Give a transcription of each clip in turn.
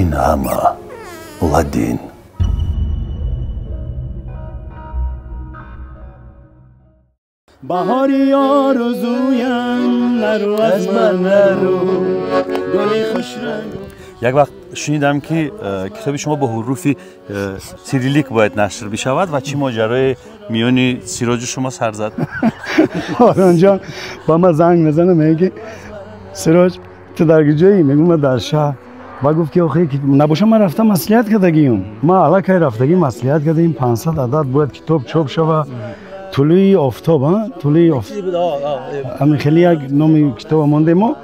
Ин ҳама ладин. Баҳори орзуям нару аз ман нару гули хушранг. Як вақт шунидам ки китоби шумо бо ҳуруфи сирилик бояд нашр бишавад ва чӣ моҷарои миёни Сироҷу шумо сар зад? Ҳорунҷон ба ман занг мезанад, мегӯяд ки Сироҷ ту дар куҷоӣ? Мегӯям ман дар шаҳр. Ва гуфт ки охе набоша ман рафтам маслиҳат кардагиюм. Ман аллакай рафтагӣ маслиҳат кардагим, 500 адад бояд китоб чоп шава. Тулӯи офтоб, тулӯи офтоб. Ҳамин хеле як номи китоба мондем мо.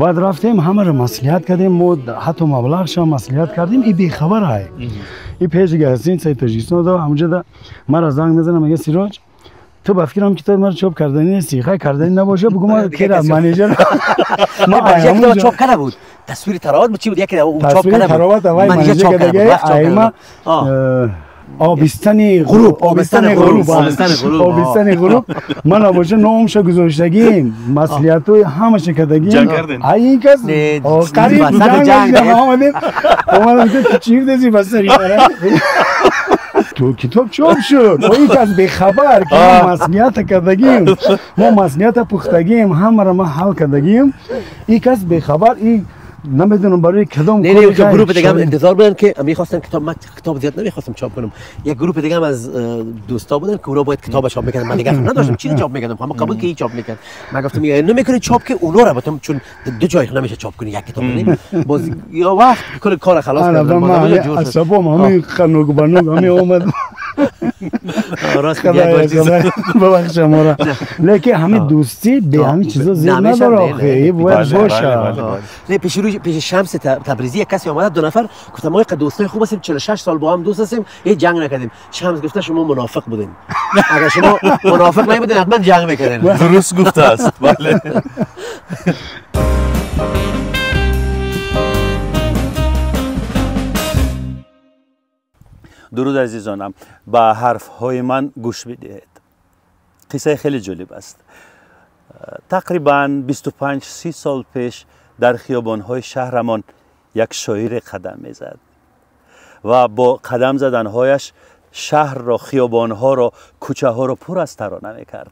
Баъд рафтем ҳамаро маслиҳат кардем, мо ҳатто маблағшам маслиҳат кардем, и бехабар ай. И пеши гостиницаи Тоҷикистон да ҳамунҷода мара занг мезанам, мегӯяд Сироҷ ту ба фикрам китоби маро чоп кардани нести, хай кардани набоша, бугу ман кера менеҷер. Ман чоп карда буд. Тасвири тароват буд, чӣ буд? Яке чоп карда буд. Тароват авай менеҷер карда, айма обистани ғуруб, обистани ғуруб, обистани ғуруб. Ман набоша номша гузоштагим, маслиҳатҳои ҳамаша кардагим. Ай ин кас қариб ҷанг омадем, омадам ту чӣ гуфтаси ба сари ту китоб чоп шуд. Ва ин кас бехабар ки мо маслиҳата кардагим, мо маслиҳата пухтагим, ҳамаро ман ҳал кардагим. Ин кас бехабар, ин намедонам барои кадом. Не, не, اونجا گروه دیگه هم انتظار بودن که می‌خواستن کتاب، من کتاب زیاد نمی‌خواستم چاپ کنم. یک گروه دیگه هم از دوستا بودن که اونا باید کتاب چاپ می‌کردن. من دیگه نداشتم چیزی چاپ می‌کردم. من قبول که چاپ می‌کرد. من گفتم نمی‌کنی چاپ که اونا رو بتم، چون دو جای نمیشه چاپ کنی یک کتاب نه. باز یا وقت کل کار خلاص کردم. من عصبم همین خنوک بنوک همین اومد. راست میگه ببخش ما را. لیکن همین دوستی به همین چیزا زیر نداره آخه، باید باشه. نه پیش روی پیش شمس تبریزی یک کسی آمده، دو نفر گفتم ما یک دوستای خوب هستیم، 46 سال با هم دوست هستیم، هیچ جنگ نکردیم. شمس گفته شما منافق بودین، اگر شما منافق نبودین حتما جنگ میکردین. درست گفته است. بله. درود عزیزانم، به حرفهای من گوش بدهید. قصه خیلی جالب است. تقریبا 25-30 سال پیش در خیابان‌های شهرمان یک شاعر قدم می‌زد و با قدم زدنهایش شهر را، خیابان‌ها را، کوچه ها را پر از ترانه می‌کرد.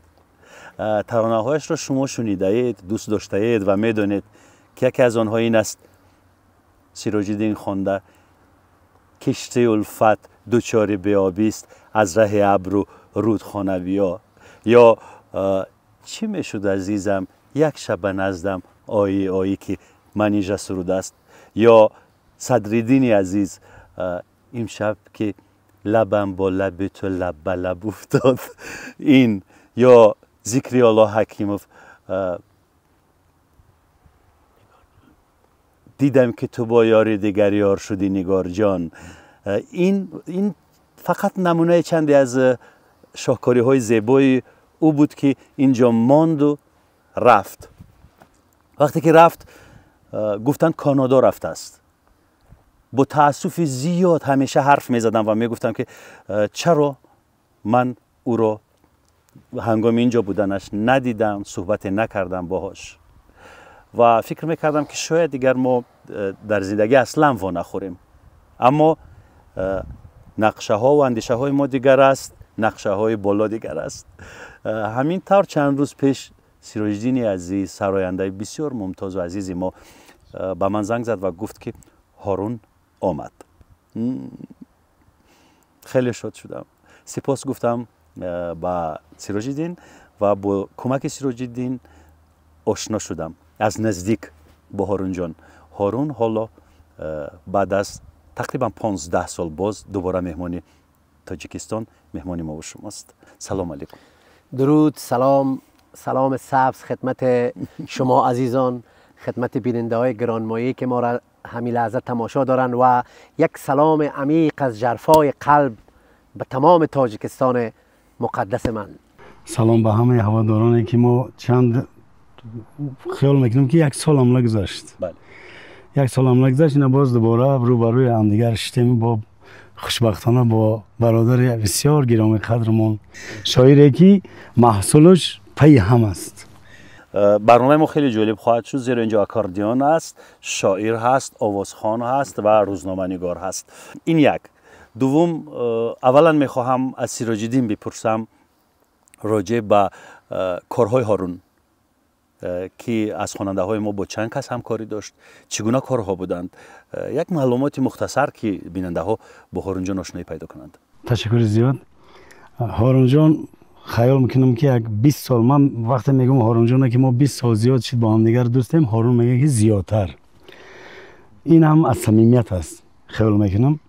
ترانه‌هایش را شما شنیده اید، دوست داشته اید و می‌دانید که یکی از آنها این است: سراج‌الدین خوانده کشتی الفت دچار بیابی است، از ره ابر رودخانه بیا. یا چی میشد عزیزم یک شب نزدم آیی آیی که منیژه سرود است. یا صدرالدین عزیز امشب که لبم با لب تو لب به لب افتاد. این یا ذکری الله حکیموف دیدم که تو با یار دیگر یار شدی نگار جان. این فقط نمونه چندی از شاهکاری های زیبای او بود که اینجا ماند و رفت. وقتی که رفت گفتند کانادا رفته است. با تأسف زیاد همیشه حرف می زدم و می گفتم که چرا من او را هنگام اینجا بودنش ندیدم، صحبت نکردم باهاش و فکر میکردم که شاید دیگر ما در زندگی اصلا وا نخوریم. اما نقشه ها و اندیشه های ما دیگر است، نقشه های بالا دیگر است. همین طور چند روز پیش سراج‌الدین عزیز، سراینده بسیار ممتاز و عزیز ما، به من زنگ زد و گفت که هارون آمد. خیلی شاد شدم. سپاس گفتم به سراج‌الدین و با کمک سراج‌الدین آشنا شدم از نزدیک با هارون جان. هارون حالا بعد از تقریبا 15 سال باز دوباره مهمانی تاجیکستان، مهمانی ما و شماست. سلام علیکم. درود، سلام، سلام سبز خدمت شما عزیزان، خدمت بیننده های گرانمایه که ما را همین لحظه تماشا دارند و یک سلام عمیق از ژرفای قلب به تمام تاجیکستان مقدس من. سلام به همه هوادارانی که ما چند خیال میکنم که یک سال هم نگذشت. بله. یک سال هم نگذشت، اینا باز دوباره روبروی همدیگر شدیم با خوشبختانه با برادر بسیار گرامی قدرمون، شاعری که محصولش پی هم است. Барномаи мо хеле ҷолиб хоҳад шуд, зеро инҷо аккордеон аст, шоир ҳаст, овозхон ҳаст ва рӯзноманигор ҳаст. Ин як. Дуввум, аввалан мехоҳам аз Сироҷиддин бипурсам роҷеъ ба корҳои Ҳорун, ки аз хонандаҳои мо бо чанд кас ҳамкорӣ дошт, чӣ гуна корҳо буданд, як маълумоти мухтасар, ки бинандаҳо бо Ҳорунҷон ошноӣ пайдо кунанд. Ташаккури зиёд. Ҳорунҷон, хаёл мекунам, ки як 20 сол, ман вақте мегӯям Ҳорунҷона, ки мо 20 сол зиёд шид бо ҳамдигар дӯстем, Ҳорун мегӯяд, ки зиёдтар. Ин ҳам аз самимият аст. Хаёл мекунам,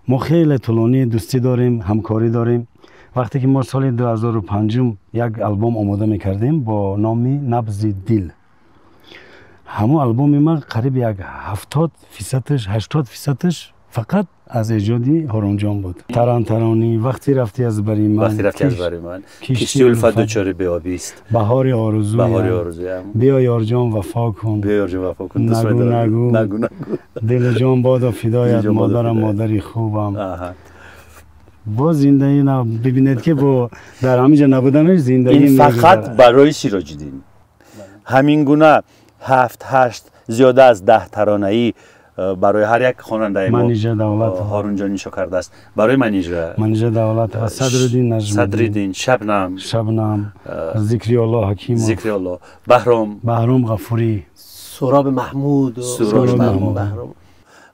мо хеле тӯлонӣ дӯстӣ дорем, ҳамкорӣ дорем. Вақте ки мо соли 2005 як албом омода мекардем бо номи «Набзи дил», ҳамон албоми ман қариб як 70 фисадаш, 80 фисадаш фақат аз эҷоди Ҳорунҷон буд. Тарантаронӣ, «Вақте рафтӣ аз бари ман», «Вақте рафтӣ аз бари ман», «Киштии улфат дучори беобист», «Баҳори орзу», «Баҳори орзуям», «Биё ёрҷон, вафо кун», «Биё ёрҷон, вафо кун», «Нагу, нагу», «Нагу, нагу», «Дилу ҷон бодо фидоят, модарам, модари хубам». Бо зиндаги бибинед, ки бо дар ҳаминҷа набуданаш зиндаги. Ин фақат барои Сироҷиддин ҳамин гуна ҳафт, ҳашт, зиёда аз 10 таронаӣ барои ҳар як хонандаи мо Манижа Давлатова. Ҳорунҷон иншо кардааст барои Манижа. Манижа Давлатова, Садриддин Наҷмиддин. Садриддин, Шабнам. Шабнам, Зикриолло Ҳакимов. Зикриолло, Баҳром. Баҳром Ғафурӣ. Суроб Маҳмуд. Суроб Маҳмуд.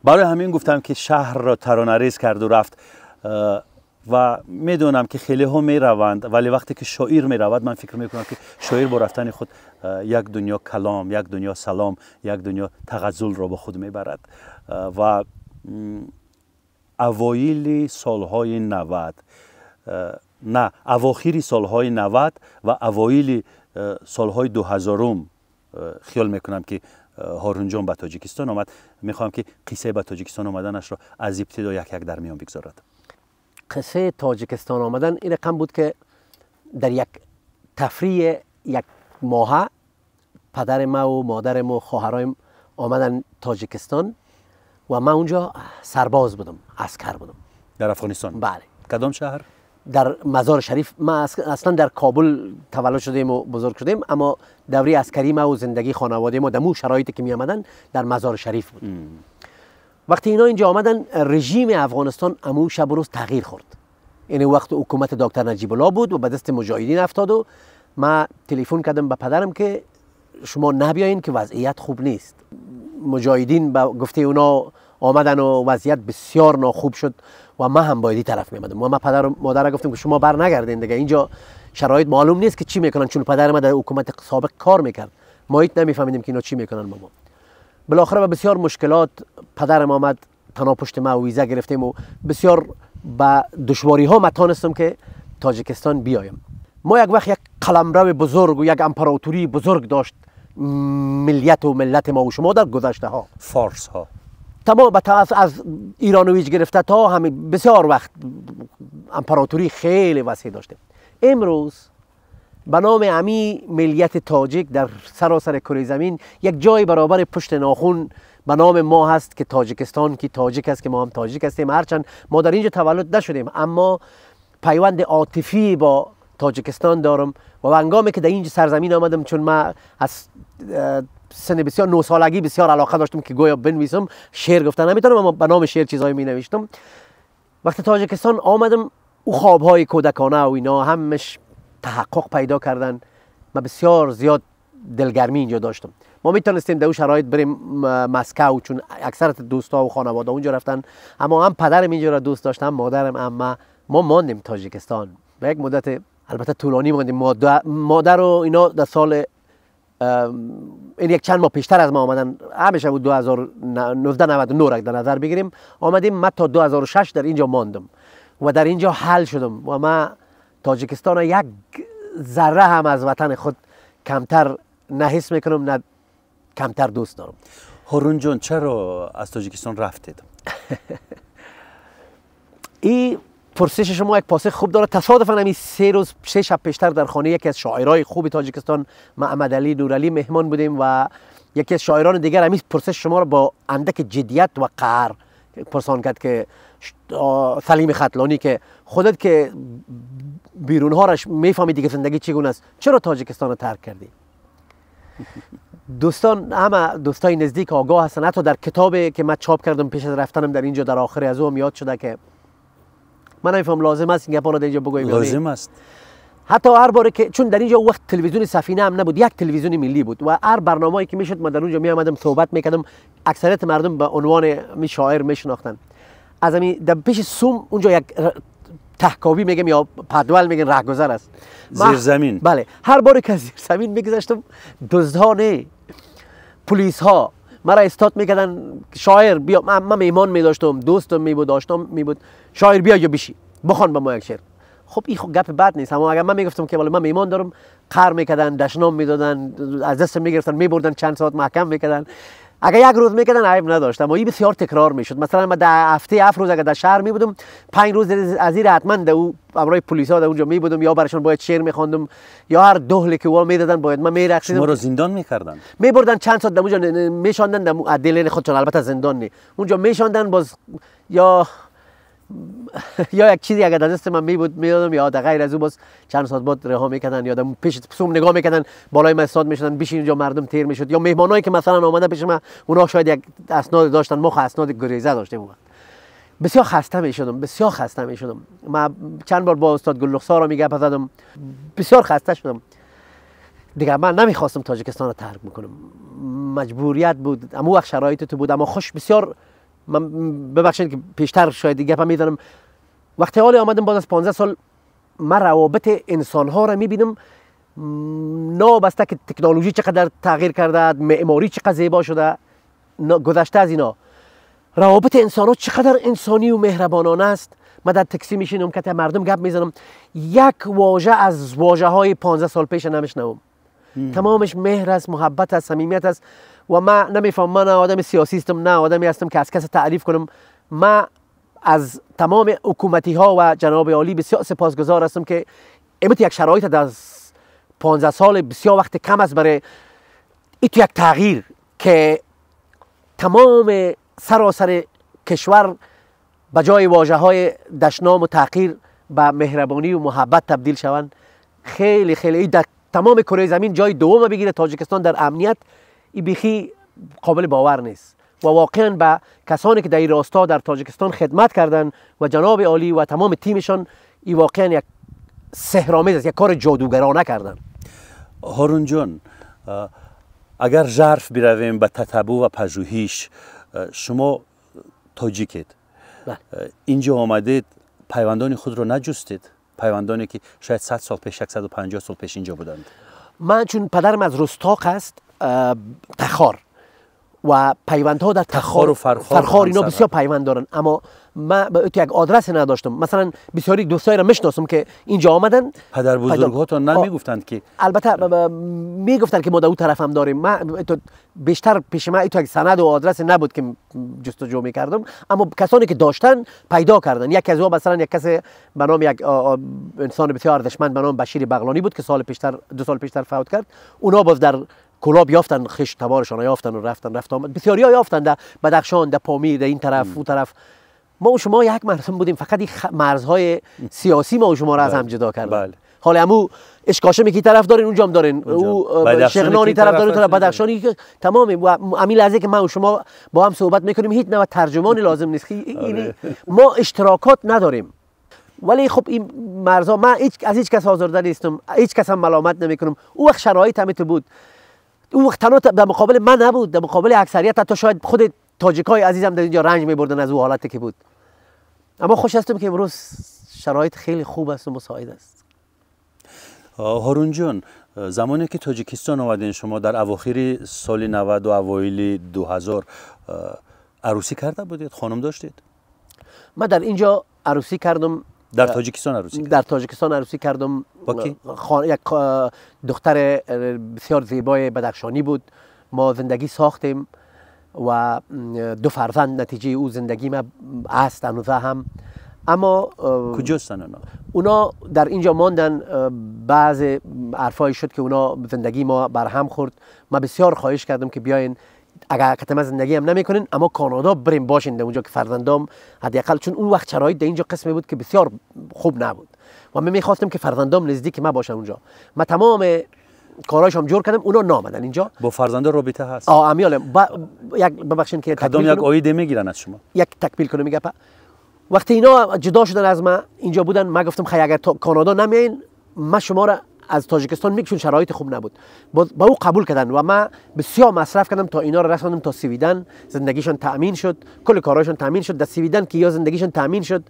Барои ҳамин гуфтам, ки шаҳрро таронарез карду рафт. Ва медонам, ки хелеҳо мераванд, вале вақте ки шоир меравад, ман фикр мекунам, ки шоир бо рафтани худ як дунё калом, як дунё салом, як дунё тағаззулро бо худ мебарад. Ва авоили солҳои 90, на, авохири солҳои 90 ва авоили солҳои 2000-ум хиёл мекунам, ки Ҳорунҷон ба Тоҷикистон омад. Мехоҳам, ки қиссаи ба Тоҷикистон омаданашро аз ибтидо як як дар миён бигзорад. قصه تاجیکستان آمدن این رقم بود که در یک تفریح یک ماهه پدر ما و مادر ما و خواهرایم آمدن تاجیکستان و من اونجا سرباز بودم، عسکر بودم. در افغانستان؟ بله. کدام شهر؟ در مزار شریف. ما اصلا در کابل تولد شدیم و بزرگ شدیم، اما دوره عسکری ما و زندگی خانواده ما در مو شرایطی که می آمدن در مزار شریف بود. وقتی اینا اینجا آمدن، رژیم افغانستان امو شب و روز تغییر خورد. یعنی وقت حکومت دکتر نجیب الله بود و به دست مجاهدین افتاد و ما تلفن کردم به پدرم که شما نبیاین که وضعیت خوب نیست. مجاهدین به گفته اونا آمدن و وضعیت بسیار ناخوب شد و ما هم باید طرف می آمدم و ما پدر و مادر گفتم که شما بر نگردین دیگه، اینجا شرایط معلوم نیست که چی میکنن، چون پدر ما در حکومت سابق کار میکرد. ما هیچ نمیفهمیدیم که اینا چی میکنن با ما. بالاخره به بسیار مشکلات پدرم آمد تنها پشت ما و ویزا گرفتیم و بسیار به دشواری ها ما تانستم که تاجیکستان بیایم. ما یک وقت یک قلمرو بزرگ و یک امپراتوری بزرگ داشت ملیت و ملت ما و شما در گذشته ها. فارس ها. تمام از ایرانویج گرفته تا همین، بسیار وقت امپراتوری خیلی وسیع داشتیم. امروز به نام امی ملیت تاجیک در سراسر کره زمین یک جای برابر پشت ناخون به نام ما هست که تاجیکستان، که تاجیک است، که ما هم تاجیک هستیم. هرچند ما در اینجا تولد نشدیم، اما پیوند عاطفی با تاجیکستان دارم و هنگامی که در اینجا سرزمین آمدم، چون ما از سن بسیار 9 سالگی بسیار علاقه داشتم که گویا بنویسم. شعر گفتن نمیتونم، اما به نام شعر چیزایی می نوشتم. وقتی تاجیکستان آمدم، او خوابهای کودکانه و اینا همش تحقق پیدا کردن. من بسیار زیاد دلگرمی اینجا داشتم. ما میتونستیم در اون شرایط بریم مسکو، چون اکثر دوستا و خانواده اونجا رفتن، اما هم پدرم اینجا را دوست داشتم، مادرم، اما ما ماندیم تاجیکستان. به یک مدت البته طولانی ماندیم. مادر و اینا در سال این یک چند ماه پیشتر از ما آمدن. همیشه بود 2019 99 را در نظر بگیریم آمدیم. من تا 2006 در اینجا ماندم و در اینجا حل شدم و ما تاجیکستان یک ذره هم از وطن خود کمتر نه حس میکنم، نه کمتر دوست دارم. هارون جان، چرا از تاجیکستان رفتید؟ این پرسش شما یک پاسخ خوب داره. تصادفا همین 3 روز 3 شب پیشتر در خانه یکی از شاعرای خوب تاجیکستان، محمد علی نورعلی، مهمان بودیم و یکی از شاعران دیگر همین پرسش شما را با اندک جدیت و قهر پرسان کرد که سلیم ختلانی، که خودت که بیرون ها رش میفهمی دیگه زندگی چگونه است، چرا تاجیکستان رو ترک کردی؟ دوستان، همه دوستای نزدیک آگاه هستن. حتی در کتابی که من چاپ کردم پیش از رفتنم در اینجا، در آخر از او هم یاد شده که من نمیفهم لازم است این گپا رو در اینجا بگویم. لازم است. حتی هر باره که چون در اینجا وقت تلویزیون سفینه هم نبود، یک تلویزیون ملی بود و هر برنامه‌ای که میشد من در اونجا می آمدم صحبت میکردم، اکثریت مردم به عنوان می شاعر میشناختن. از همین در پیش سوم اونجا یک تحکاوی میگم یا پدول میگن، رهگذر است، زیرزمین. بله، هر باری که از زیرزمین میگذشتم دزدها نه، پلیس ها مرا استاد میکردن، شاعر بیا. من میمان میداشتم، دوستم میبود، آشنام میبود، شاعر بیا یا بشی بخوان به ما یک شعر. خب این خب گپ بد نیست، اما اگر من میگفتم که والا من میمان دارم، قهر میکردن، دشنام میدادن، از دستم میگرفتن میبردن چند ساعت محکم میکردن. اگر یک روز میکردن عیب نداشت، اما این بسیار تکرار میشد. مثلا من در هفته 7 روز اگر در شهر میبودم، 5 روز از این حتما در او همراه پلیسا در اونجا میبودم، یا براشون باید شعر میخواندم یا هر دهلی که وا میدادن باید من میرقصیدم. شما رو زندان میکردن؟ میبردن چند ساعت در اونجا میشاندن، در دلین خودشون، البته زندان نی، اونجا میشاندن باز یا یک چیزی اگر در دست من می بود میدادم، یا در غیر از او باز چند ساعت بعد رها میکردن، یا در پیش سوم نگاه میکردن، بالای من استاد میشدن، بیش اینجا مردم تیر میشد، یا مهمانایی که مثلا آمده پیش من، اونا شاید یک اسناد داشتن، ما اسناد گریزه داشتیم. اون وقت بسیار خسته میشدم، بسیار خسته میشدم. من چند بار با استاد گلرخسار را میگپ زدم، بسیار خسته شدم. دیگه من نمیخواستم تاجیکستان رو ترک بکنم، مجبوریت بود، اما وقت شرایط تو بود. اما خوش بسیار من ببخشید که پیشتر شاید دیگه گپ میزنم، وقتی حالی آمدم باز از 15 سال من روابط انسان ها را میبینم، نابسته که تکنولوژی چقدر تغییر کرده، معماری چقدر زیبا شده، گذشته از اینا روابط انسان ها چقدر انسانی و مهربانانه است. من در تاکسی میشینم که مردم گپ میزنم، یک واژه از واژه های 15 سال پیش نمیشنوم، تمامش مهر است، محبت است، صمیمیت است. و من نمیفهم، من نه آدم سیاسی هستم، نه آدمی هستم که از کس تعریف کنم. من از تمام حکومتی ها و جناب عالی بسیار سپاسگزار هستم که امروز یک شرایط در 15 سال بسیار وقت کم است برای ایتو یک تغییر که تمام سراسر کشور به جای واژه های دشنام و تحقیر به مهربانی و محبت تبدیل شوند. خیلی خیلی در تمام کره زمین جای دوم بگیره تاجیکستان در امنیت، این بیخی قابل باور نیست. و واقعا به کسانی که در این راستا در تاجیکستان خدمت کردن و جناب عالی و تمام تیمشان، این واقعا یک سحرآمیز است، یک کار جادوگرانه کردن. هارون جان، اگر ژرف برویم به تتبع و پژوهش، شما تاجیکید، بله. اینجا آمدید، پیوندان خود رو نجستید، پیوندانی که شاید 100 سال پیش، 150 سال پیش اینجا بودند؟ من چون پدرم از رستاق است، تخار، و پیوندها در تخار و فرخار، فرخار اینا بسیار پیوند دارن، اما من یک آدرس نداشتم. مثلا بسیاری دوستایی را میشناسم که اینجا آمدن، پدر بزرگهاتون نمیگفتند که؟ البته میگفتند که ما در اون طرف هم داریم. من بیشتر پیش من ایتو یک سند و آدرس نبود که جستجو میکردم، اما کسانی که داشتن پیدا کردن. یکی از او مثلا یک کس به نام یک انسان بسیار ارزشمند به نام بشیر بغلانی بود که سال پیشتر، 2 سال پیشتر فوت کرد. اونا باز در کلاب یافتن، خش تبارشان یافتن و رفتن رفت آمد. بسیاری ها یافتن در بدخشان، در پامیر، در این طرف اون طرف. ما و شما یک مردم بودیم، فقط این مرزهای سیاسی ما و شما را از هم جدا کردن. بله. حالا امو اشکاشم کی طرف دارین، اونجا هم دارین، او شغنانی طرف دارین، طرف بدخشانی، تمام. و همین لحظه که من و شما با هم صحبت میکنیم هیچ نوع ترجمانی لازم نیست. یعنی ما اشتراکات نداریم، ولی خب این مرزها، من از هیچ کس آزرده نیستم، هیچ کس هم ملامت نمیکنم. او وقت شرایط همین تو بود، اون وقت تنها در مقابل من نبود، در مقابل اکثریت، حتی شاید خود تاجیکای عزیزم در اینجا رنج میبردن از اون حالتی که بود. اما خوش هستم که امروز شرایط خیلی خوب است و مساعد است. هارون جان، زمانی که تاجیکستان آمدین شما در اواخر سال 90 و اوایل 2000 عروسی کرده بودید؟ خانم داشتید؟ من در اینجا عروسی کردم. در تاجیکستان عروسی کردم. در تاجیکستان عروسی کردم. با کی؟ یک دختر بسیار زیبای بدخشانی بود. ما زندگی ساختیم و 2 فرزند نتیجه او زندگی ما است هنوز هم. اما کجاستن اونا؟ اونا در اینجا ماندن. بعض حرفایی شد که اونا زندگی ما برهم خورد. ما بسیار خواهش کردم که بیاین، اگر کتم زندگی هم نمیکنین اما کانادا بریم باشین در اونجا که فرزندام حداقل، چون اون وقت شرایط در اینجا قسمی بود که بسیار خوب نبود و من میخواستم که فرزندام نزدیک ما باشن اونجا. ما تمام کارایش هم جور کردم، اونا نامدن اینجا. با فرزنده رابطه هست؟ امیالم یک ببخشین که کدام یک عایده میگیرن از شما؟ یک تکمیل کنم میگه. وقتی اینا جدا شدن از ما اینجا بودن، ما گفتم خی اگر تا کانادا نمیاین ما شما را از تاجیکستان میکشون، شرایط خوب نبود. با او قبول کردن و ما بسیار مصرف کردم تا اینا را رساندم تا سویدن، زندگیشان تأمین شد، کل کارهایشان تأمین شد. در سویدن که یا زندگیشان تأمین شد،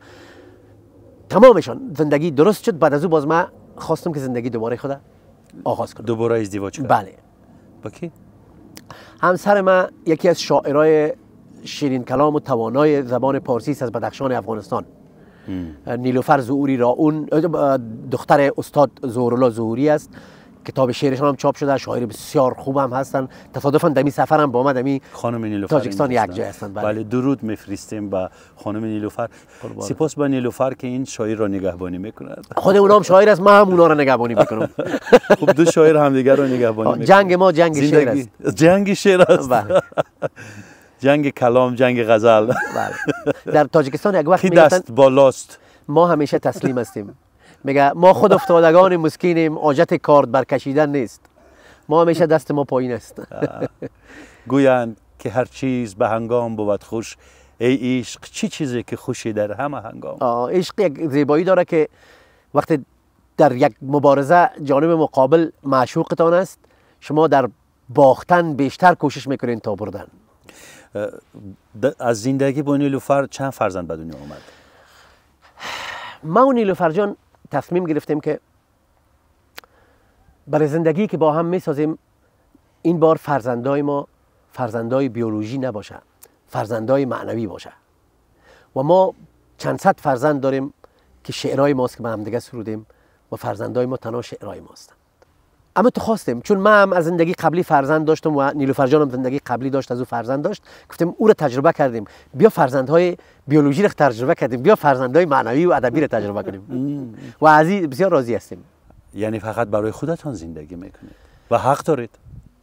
تمامشان زندگی درست شد. بعد از او باز ما خواستم که زندگی دوباره خود آغاز کنم. دوباره ازدواج کرد؟ بله. با کی؟ همسر ما یکی از شاعرای شیرین کلام و توانای زبان پارسی است، از بدخشان افغانستان. نیلوفر ظهوری را، اون دختر استاد ظهورالله ظهوری است. کتاب شعرشان هم چاپ شده، شاعر بسیار خوب هم هستن. تصادفاً دمی سفرم با ما دمی خانم نیلوفر تاجیکستان یک جای هستن. بله درود میفرستیم به خانم نیلوفر. سپاس به نیلوفر که این شاعر را نگهبانی میکند. خود اونام شاعر است، ما هم اونا را نگهبانی میکنم. خب دو شاعر همدیگر را نگهبانی میکنن. جنگ ما جنگ شعر است. جنگ شعر است. بله. جنگ کلام، جنگ غزل. بله. در تاجیکستان یک وقت میگفتن دست بالاست، ما همیشه تسلیم هستیم. میگه ما خود افتادگان مسکینیم، حاجت کارد برکشیدن نیست، ما همیشه دست ما پایین است. گویند که هر چیز به هنگام بود خوش، ای عشق چی چیزی که خوشی در همه هنگام. عشق یک زیبایی داره که وقتی در یک مبارزه جانب مقابل معشوقتان است، شما در باختن بیشتر کوشش میکنین تا بردن. از زندگی با نیلوفر چند فرزند به دنیا آمد؟ ما و نیلوفر جان تصمیم گرفتیم که برای زندگی که با هم میسازیم این بار فرزندای ما فرزندای بیولوژی نباشه، فرزندای معنوی باشه. و ما چند صد فرزند داریم که شعرهای ماست که به هم دیگه سرودیم و فرزندای ما تنها شعرهای ماستند. اما تو خواستیم، چون من هم از زندگی قبلی فرزند داشتم و نیلوفر جان هم زندگی قبلی داشت، از او فرزند داشت، گفتیم او رو تجربه کردیم، بیا فرزندهای بیولوژی رو تجربه کردیم، بیا فرزندهای معنوی و ادبی رو تجربه کنیم و از این بسیار راضی هستیم. یعنی فقط برای خودتان زندگی میکنید و حق دارید؟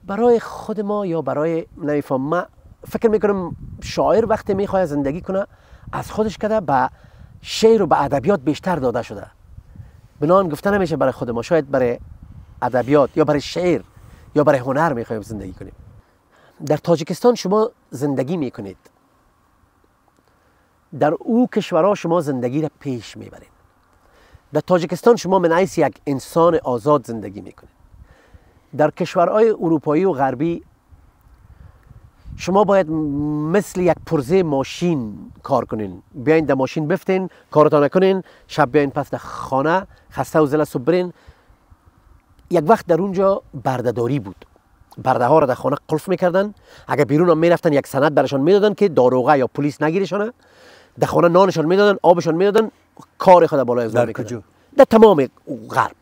برای خود ما یا برای نمیفهم، من فکر میکنم شاعر وقتی میخواد زندگی کنه از خودش کده به شعر و به ادبیات بیشتر داده شده. بنان گفته نمیشه برای خود ما، شاید برای ادبیات یا برای شعر یا برای هنر میخوایم زندگی کنیم. در تاجیکستان شما زندگی میکنید، در او کشورها شما زندگی را پیش میبرید. در تاجیکستان شما من حیث یک انسان آزاد زندگی میکنید. در کشورهای اروپایی و غربی شما باید مثل یک پرزه ماشین کار کنین، بیاین در ماشین بفتین، کارتان نکنین، شب بیاین پس در خانه خسته و زله صبح برین. یک وقت در اونجا بردهداری بود، برده ها را در خانه قلف میکردن، اگر بیرون هم میرفتن یک سند برشان میدادن که داروغه یا پلیس نگیرشانه، در خانه نانشان میدادن، آبشان میدادن، کار خود بالای از میکردن. در تمام غرب.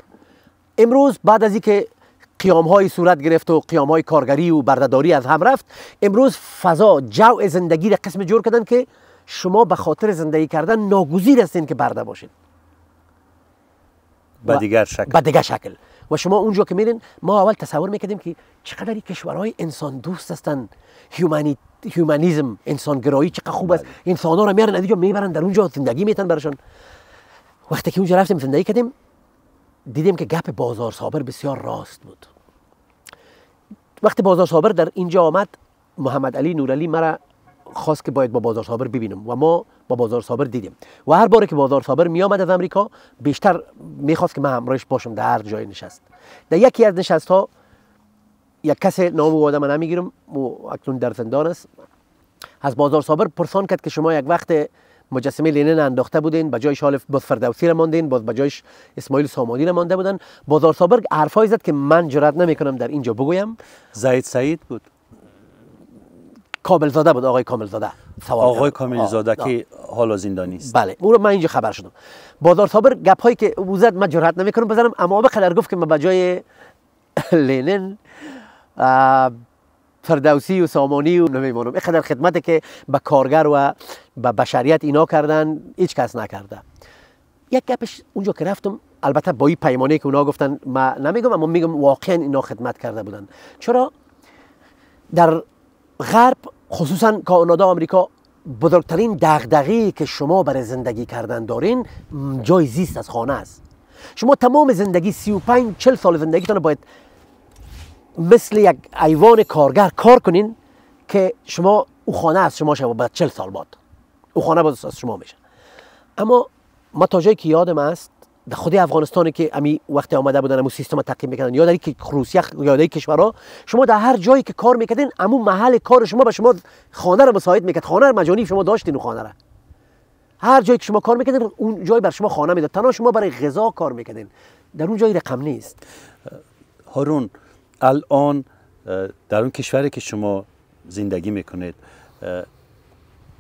امروز بعد از اینکه قیام های صورت گرفت و قیام های کارگری و بردهداری از هم رفت، امروز فضا جو زندگی را قسم جور کردن که شما به خاطر زندگی کردن ناگزیر هستین که برده باشین. به دیگر شکل. به دیگر شکل. و شما اونجا که میرین، ما اول تصور میکردیم که چقدر این کشورهای انسان دوست هستن، هیومانیزم، انسانگرایی چقدر خوب است، انسان ها رو میارن اینجا میبرن در اونجا زندگی میتن براشون. وقتی که اونجا رفتیم زندگی کردیم، دیدیم که گپ بازار صابر بسیار راست بود. وقتی بازار صابر در اینجا آمد، محمد علی نورعلی مرا خواست که باید با بازار صابر ببینم و ما با بازار صابر دیدیم. و هر باری که بازار صابر می آمد از امریکا، بیشتر میخواست که من همراهش باشم در هر جای نشست. در یکی از نشست ها یک کس نام او آدم نمیگیرم، او اکنون در زندان است، از بازار صابر پرسان کرد که شما یک وقت مجسمه لنین انداخته بودین، به جایش حال باز فردوسی را ماندین، باز به جایش اسماعیل سامانی را مانده بودن. بازار صابر حرفایی زد که من جرئت نمیکنم در اینجا بگویم. زید سعید بود، کامل زاده بود، آقای کامل زاده. آقای کامل زاده که حالا زندانی است. بله، او رو من اینجا خبر شدم. بازار صابر گپ هایی که او زد من جرئت نمیکنم بزنم، اما به قدر گفت که من به جای لنین فردوسی و سامانی و نمیمانم، اینقدر خدمتی که به کارگر و به بشریت اینا کردن هیچ کس نکرده. یک گپش اونجا که رفتم، البته با این پیمانه که اونا گفتن من نمیگم، اما میگم واقعا اینا خدمت کرده بودن. چرا در غرب خصوصا کانادا آمریکا بزرگترین دغدغه‌ای که شما برای زندگی کردن دارین جای زیست از خانه است. شما تمام زندگی 35 40 سال زندگیتون باید مثل یک ایوان کارگر کار کنین که شما او خانه از شما شود بعد 40 سال بعد او خانه باز از شما میشه. اما ما تا جایی که یادم است در خود افغانستانی که امی وقتی آمده بودن امو سیستم تقییم میکردن یا در که روسیه یا در کشورها، شما در هر جایی که کار میکردین امو محل کار شما به شما خانه رو مساعد میکرد، خانه رو مجانی شما داشتین و خانه رو هر جایی که شما کار میکردین اون جای بر شما خانه میداد، تنها شما برای غذا کار میکردین، در اون جای رقم نیست. هارون الان در اون کشوری که شما زندگی میکنید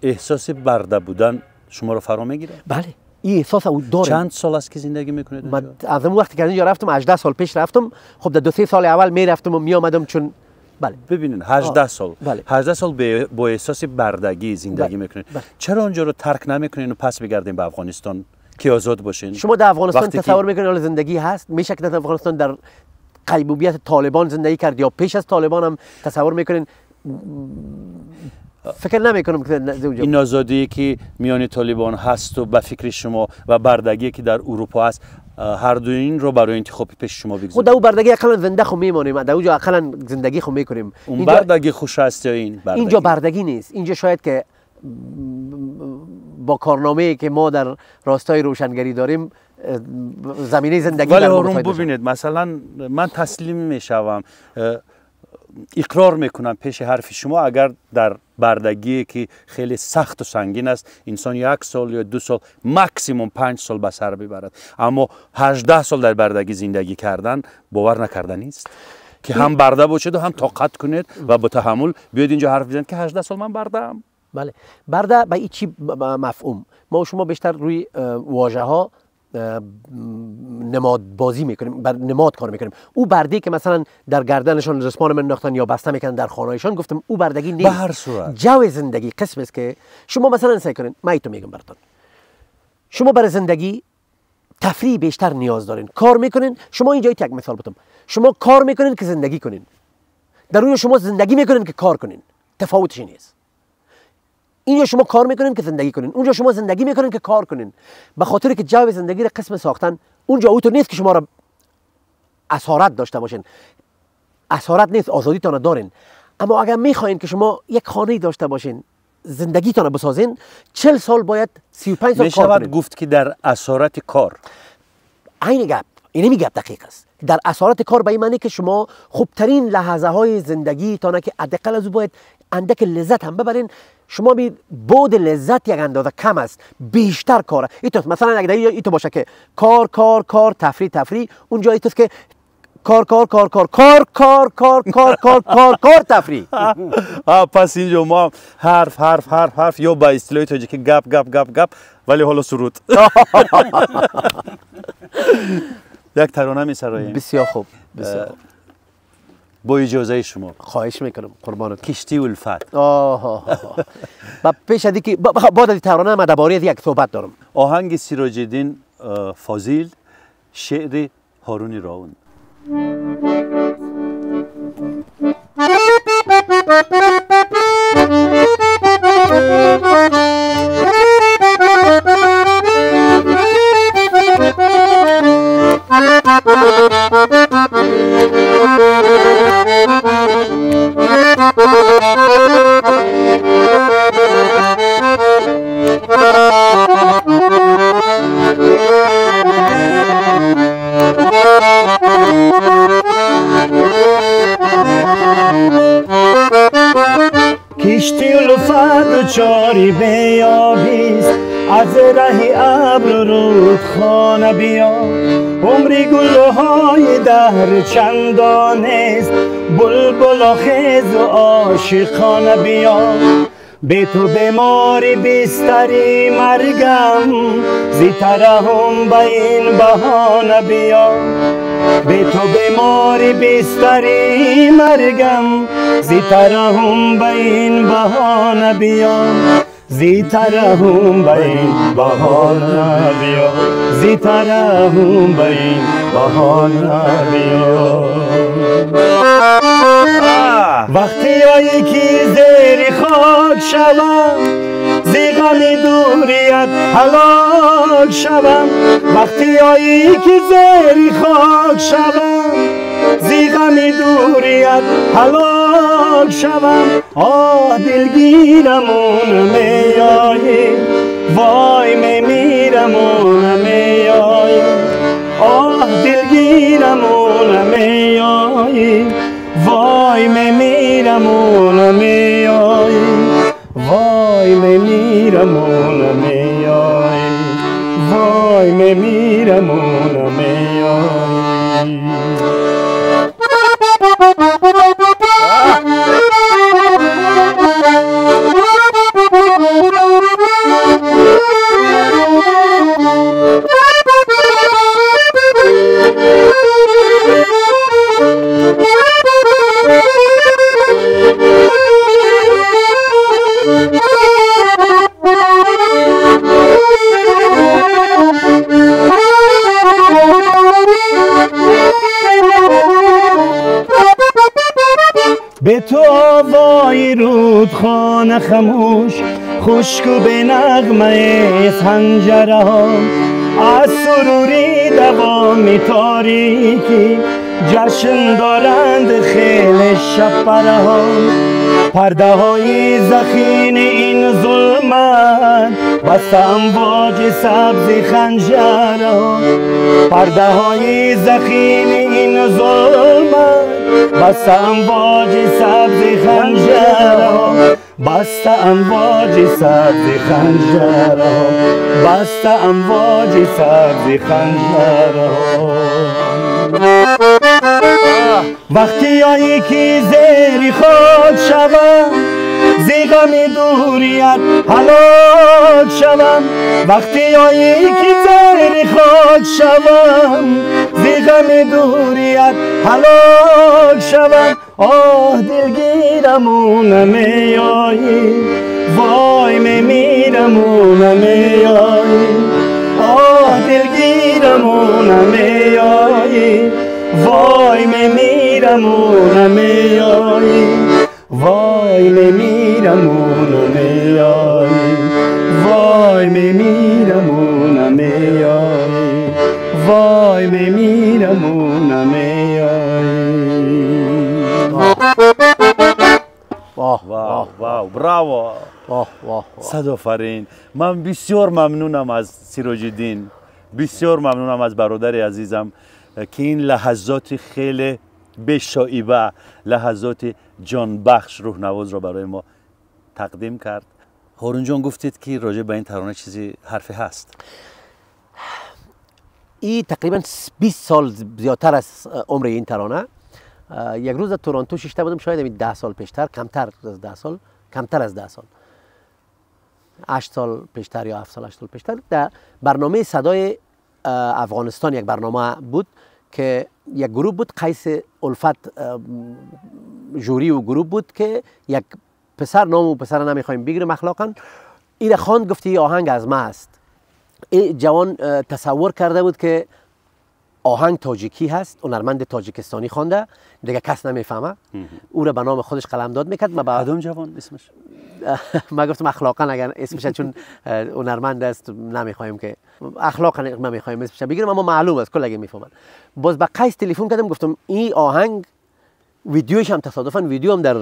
احساس برده بودن شما رو فرا میگیره؟ بله این احساس او داره. چند سال است که زندگی میکنید؟ من از اون وقتی که اینجا رفتم 18 سال پیش رفتم، خب در 2-3 سال اول میرفتم و میآمدم چون بله. ببینید 18 سال، بله. 18 سال با احساس بردگی زندگی بله. میکنید. بله. چرا اونجا رو ترک نمیکنین و پس بگردین به افغانستان که آزاد باشین؟ شما در افغانستان تصور میکنین حال زندگی هست؟ میشه که در افغانستان در قیبوبیت طالبان زندگی کرد یا پیش از طالبان هم تصور میکنین؟ فکر نمیکنم که این آزادی که میان طالبان هست و به فکر شما و بردگی که در اروپا هست، هر دو این رو برای انتخاب پیش شما بگذارید. خب در او بردگی اقلا زنده خو میمانیم، در اونجا اقلا زندگی خو میکنیم. اون بردگی خوش است یا این بردگی؟ اینجا بردگی نیست. اینجا شاید که با کارنامه‌ای که ما در راستای روشنگری داریم زمینه زندگی ولی هارون ببینید مثلا من تسلیم میشوم، اقرار میکنم پیش حرف شما، اگر در بردگی که خیلی سخت و سنگین است انسان 1 سال یا 2 سال ماکسیموم 5 سال به سر ببرد، اما 18 سال در بردگی زندگی کردن باور نکردنی است که هم برده باشید و هم طاقت کنید و با تحمل بیاید اینجا حرف بزنید که 18 سال من بردم. بله برده به چی مفهوم؟ ما و شما بیشتر روی واژه ها نماد بازی میکنیم، بر نماد کار میکنیم. او برده که مثلا در گردنشان رسمان منداختن یا بسته میکنن در خانهشان، گفتم او بردگی نیست. به هر صورت جو زندگی قسم است که شما مثلا سعی کنین، من ایتو میگم براتون، شما برای زندگی تفریح بیشتر نیاز دارین، کار میکنین. شما اینجا یک مثال بدم، شما کار میکنین که زندگی کنین، در اون شما زندگی میکنین که کار کنین، تفاوتش نیست. اینجا شما کار میکنین که زندگی کنین، اونجا شما زندگی میکنین که کار کنین. به خاطر که جو زندگی را قسم ساختن، اونجا اونطور نیست که شما را اسارت داشته باشین، اسارت نیست، آزادیتان دارین. اما اگر میخواین که شما یک خانه داشته باشین، زندگیتان بسازین، 40 سال باید 35 سال کار کنین. گفت که در اسارت کار، عین گپ، اینمی گپ دقیق است. در اسارت کار به این معنی که شما خوبترین لحظه های زندگیتان که حداقل از او باید اندک لذت هم ببرین، شما می بود لذت یک اندازه کم است، بیشتر کار. ایتوس مثلا اگر ایتو باشه که کار کار کار تفریح تفریح، اونجا ایتوس که کار کار کار کار کار کار کار کار کار کار کار تفریح. پس اینجا ما حرف حرف حرف حرف یا با اصطلاح تاجیکی گپ گپ گپ گپ، ولی حالا سرود. یک ترانه می سراییم. بسیار خوب، بسیار خوب. با اجازه شما خواهش میکنم قربانت. کشتی الفت. آه با پیش از اینکه بعد از ترانه من درباره یک صحبت دارم. آهنگ سراج الدین فاضل، شعر هارون راون. کشتی الفت چاری بیابیست، از ره ابر رودخانه بیا، عمری گلهای دهر چندان است، بلبل خیز و عاشقانه بیا، به تو بیماری بستری مرگم، زی ترحم به این بهانه بیا، به تو بیماری بستری مرگم، زی ترحم به این بهانه بیا، زی ترحم به این بهانه بیا، زی ترحم به این بهانه بیا. وقتی آیی که زیر خاک شوم، زی غم دوریت هلاک شوم، وقتی آیی که زیر خاک شوم، зи ғами дурият ҳалок шавам. Оҳ дилгирам намеоӣ, вой мемирам намеоӣ. Оҳ дилгирам намеоӣ, вой мемирам намеоӣ. Вой мемирам намеоӣ, вой мемирам намеоӣ. به تو آوای رودخانه خموش، خشک و به نغمه حنجره ها. از سروری دوامی تاریکی، جشن دارند خیل شب پره ها. پرده های ضخیم این ظلمت، بسته امواج سبز خنجره ها. پرده های ضخیم این ظلمت، بسته امواج سبز خنجره ها. بسته امواج سبز خنجره ها، بسته امواج سبز خنجره ها. وقتی آیی که زیر خاک شوم، ز غم دوریت هلاک شوم. وقتی آیی که زیر خاک شوم، ز غم دوریت هلاک شوم. آه دلگیرم نمیایی، وای میمیرم نمیایی. آه دلگیرم نمیایی، وای میمیرم نمیایی. وای میمیرم نمیایی، وای میمیرم نمیایی. وای میمیرم نمیایی. واه واه واه، براو، واه واه، صد آفرین. من بسیار ممنونم از سراج الدین، بسیار ممنونم از برادر عزیزم که این لحظات خیلی بشایبه، لحظات جانبخش، روحنواز را برای ما تقدیم کرد. هارون جان، گفتید که راجع به این ترانه چیزی حرفی هست. این تقریبا 20 سال زیادتر از عمر این ترانه. یک روز در تورنتو ششته بودم، شاید 10 سال پیشتر، کمتر از 10 سال، کمتر از 10 سال، 8 سال پیشتر یا 7 سال 8 سال پیشتر، در برنامه صدای افغانستان یک برنامه بود که یک گروه بود، قیس الفت جوری و گروه بود که یک پسر، نام و پسر نمیخوایم بگیریم اخلاقا، این خواند، گفت آهنگ از ما است. این جوان تصور کرده بود که آهنگ تاجیکی هست، هنرمند تاجیکستانی خوانده، دیگه کس نمیفهمه، او را به نام خودش قلمداد میکرد. ما با کدام جوان اسمش؟ ما گفتم اخلاقا اگر اسمش، چون هنرمند است نمیخوایم که اخلاقا نمیخوایم اسمش بگیریم، اما معلوم است کل اگه میفهمن. باز با قیس تلفن کردم، گفتم این آهنگ ویدیوش هم تصادفا ویدیو هم در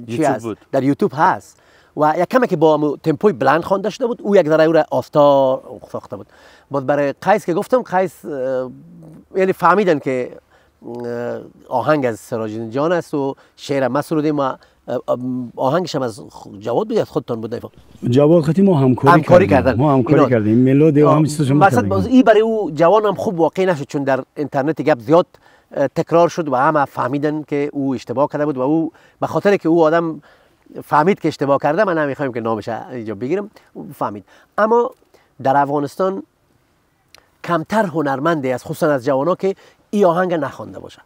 یوتیوب بود، در یوتیوب هست و یک کمی که با تمپوی بلند خوانده شده بود، او یک ذره او را آستا ساخته بود. باز برای قیس که گفتم، قیس یعنی فهمیدن که آهنگ از سراج جان است و شعر ما سرودیم و آهنگش هم از جواد بود، از خودتان بود؟ جواد خطی ما همکاری کردن، ما همکاری کردیم، ملودی و هم چیزش مثلا. باز این برای او جوان هم خوب واقع نشد، چون در اینترنت گپ زیاد تکرار شد و همه فهمیدن که او اشتباه کرده بود و او به خاطر که او آدم فهمید که اشتباه کرده، من نمیخوایم که نامش اینجا بگیرم، فهمید. اما در افغانستان کمتر هنرمندی از خصوصا از جوانا که این آهنگ نخوانده باشه.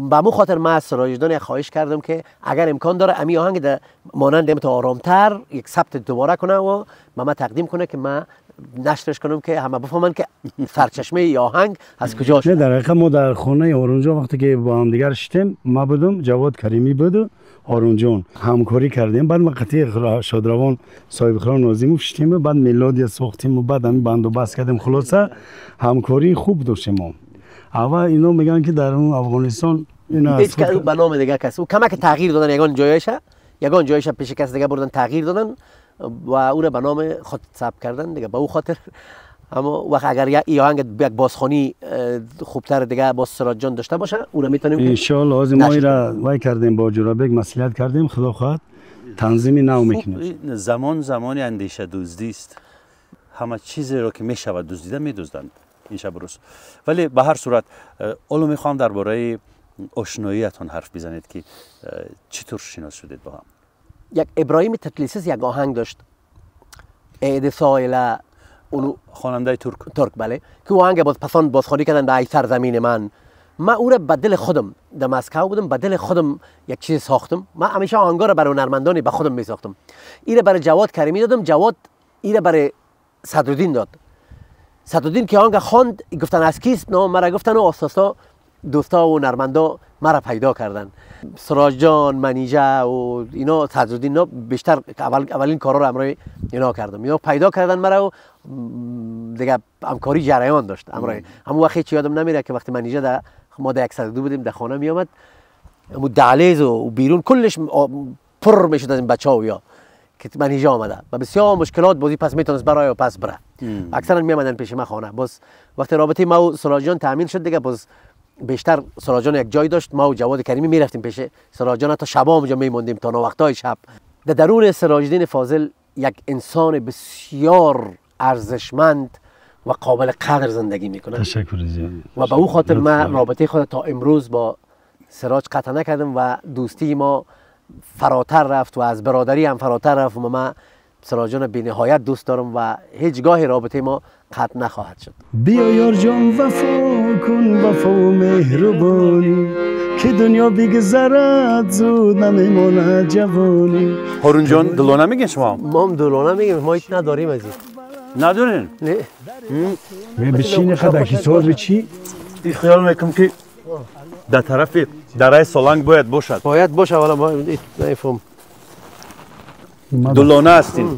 به مو خاطر من از سراج جان خواهش کردم که اگر امکان داره امی آهنگ در مانند تا آرامتر یک ثبت دوباره کنه و ما تقدیم کنه که من نشرش کنم که همه بفهمن که سرچشمه ای آهنگ از کجا شد. نه، در حقیقت ما در خانه هارون جان وقتی که با هم دیگر شدیم، ما بودم، جواد کریمی بود و هارون جان، همکاری کردیم. بعد ما قطعی شادروان صاحب خران ناظموف شدیم و بعد ملودی ساختیم و بعد همین بند و بست کردیم. خلاصه همکاری خوب داشتیم ما. اول اینا میگن که در اون افغانستان اینا هیچ به نام دیگه کس او کمک تغییر دادن، یگان جایش پیش کس دیگه بردن تغییر دادن و او را به نام خود ثبت کردن دیگه، به او خاطر. اما وقت اگر یک آهنگ یک بازخوانی خوبتر دیگه با سراج جان داشته باشه او را میتونیم ان شاء الله. از ما را وای کردیم با جورابک مسئولیت کردیم، خدا خواهد تنظیم نو میکنیم. زمان زمان اندیشه دزدی است، همه چیزی رو که میشود دزدیده میدزدند این شب روز. ولی به هر صورت اولو میخوام درباره آشناییتون حرف بزنید که چطور شناس شدید با هم. یک ابراهیم تتلیسس یک آهنگ داشت، عید سایله، اونو خواننده ترک بله، که او آهنگ باز پسان بازخوانی کردن به ای سرزمین من. من او را به دل خودم در مسکو بودم، به دل خودم یک چیز ساختم. من همیشه آهنگا را برای هنرمندانی به خودم می ساختم. این را برای جواد کریمی دادم، جواد این را برای صدرالدین داد. صدرالدین که آهنگ خواند گفتن از کیست، نه مرا گفتن و آساسا دوستا و هنرمندا مرا پیدا کردن، سراج جان، منیژه و اینا، صدرالدین اینا بیشتر اولین کارا رو همراه اینا کردم. اینا پیدا کردن مرا و دیگه همکاری جریان داشت همراه. همون وقت هیچ یادم نمیره که وقتی منیژه در ما در 102 بودیم در خانه می آمد، همون دهلیز و بیرون کلش پر میشد از این بچه‌ها و یا که منیژه آمده و بسیار مشکلات بازی پس میتونست برای و پس بره. اکثرا می آمدن پیش من خانه. باز وقتی رابطه ما و سراج جان تامین شد دیگه، باز بیشتر سراج جان یک جای داشت، ما و جواد کریمی میرفتیم پیش سراج جان تا شبا اونجا میموندیم تا وقتای شب. در درون سراج فاضل یک انسان بسیار ارزشمند و قابل قدر زندگی میکنه. تشکر زیاد. و به او خاطر من رابطه خود تا امروز با سراج قطع نکردم و دوستی ما فراتر رفت و از برادری هم فراتر رفت و من سراج جان بی نهایت دوست دارم و هیچگاه رابطه ما قطع نخواهد شد. بیا یار جان وفا کن، وفا و مهربانی، که دنیا بگذرد زود نمیماند جوانی. هارون جان دلانه میگین شما؟ ما هم دلانه میگیم، ما هیچ نداریم از این. ندارین؟ نه. بچین خدا سوال بچی؟ خیال میکنم که در طرف درای سالنگ باید باشد. باید باشه، ولی ما نمیفهم. دلانه هستین.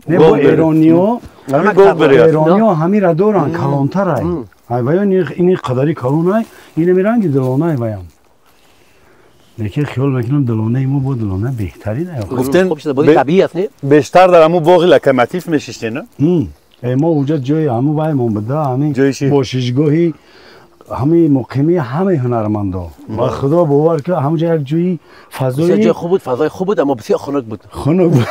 نه با ایرانی‌ها، ایرانی‌ها همین را دارن، کلانتر ای. ای ویان این قدری کلان ای، اینه میرنگ دلانه ای ویان. لیکن خیال میکنم دلانه ما با دلانه بهتری نه. گفتن طبیعی است نه؟ بیشتر در همون باغ لکماتیف میشیشتین نه؟ ما اونجا جای همون وای ما بوده، همین باششگاهی، همین مقیمی، همه هنرمندا. و خدا باور که همونجا یک جایی فضای جای خوب بود، فضای خوب بود، اما بسیار خنک بود. خنک بود.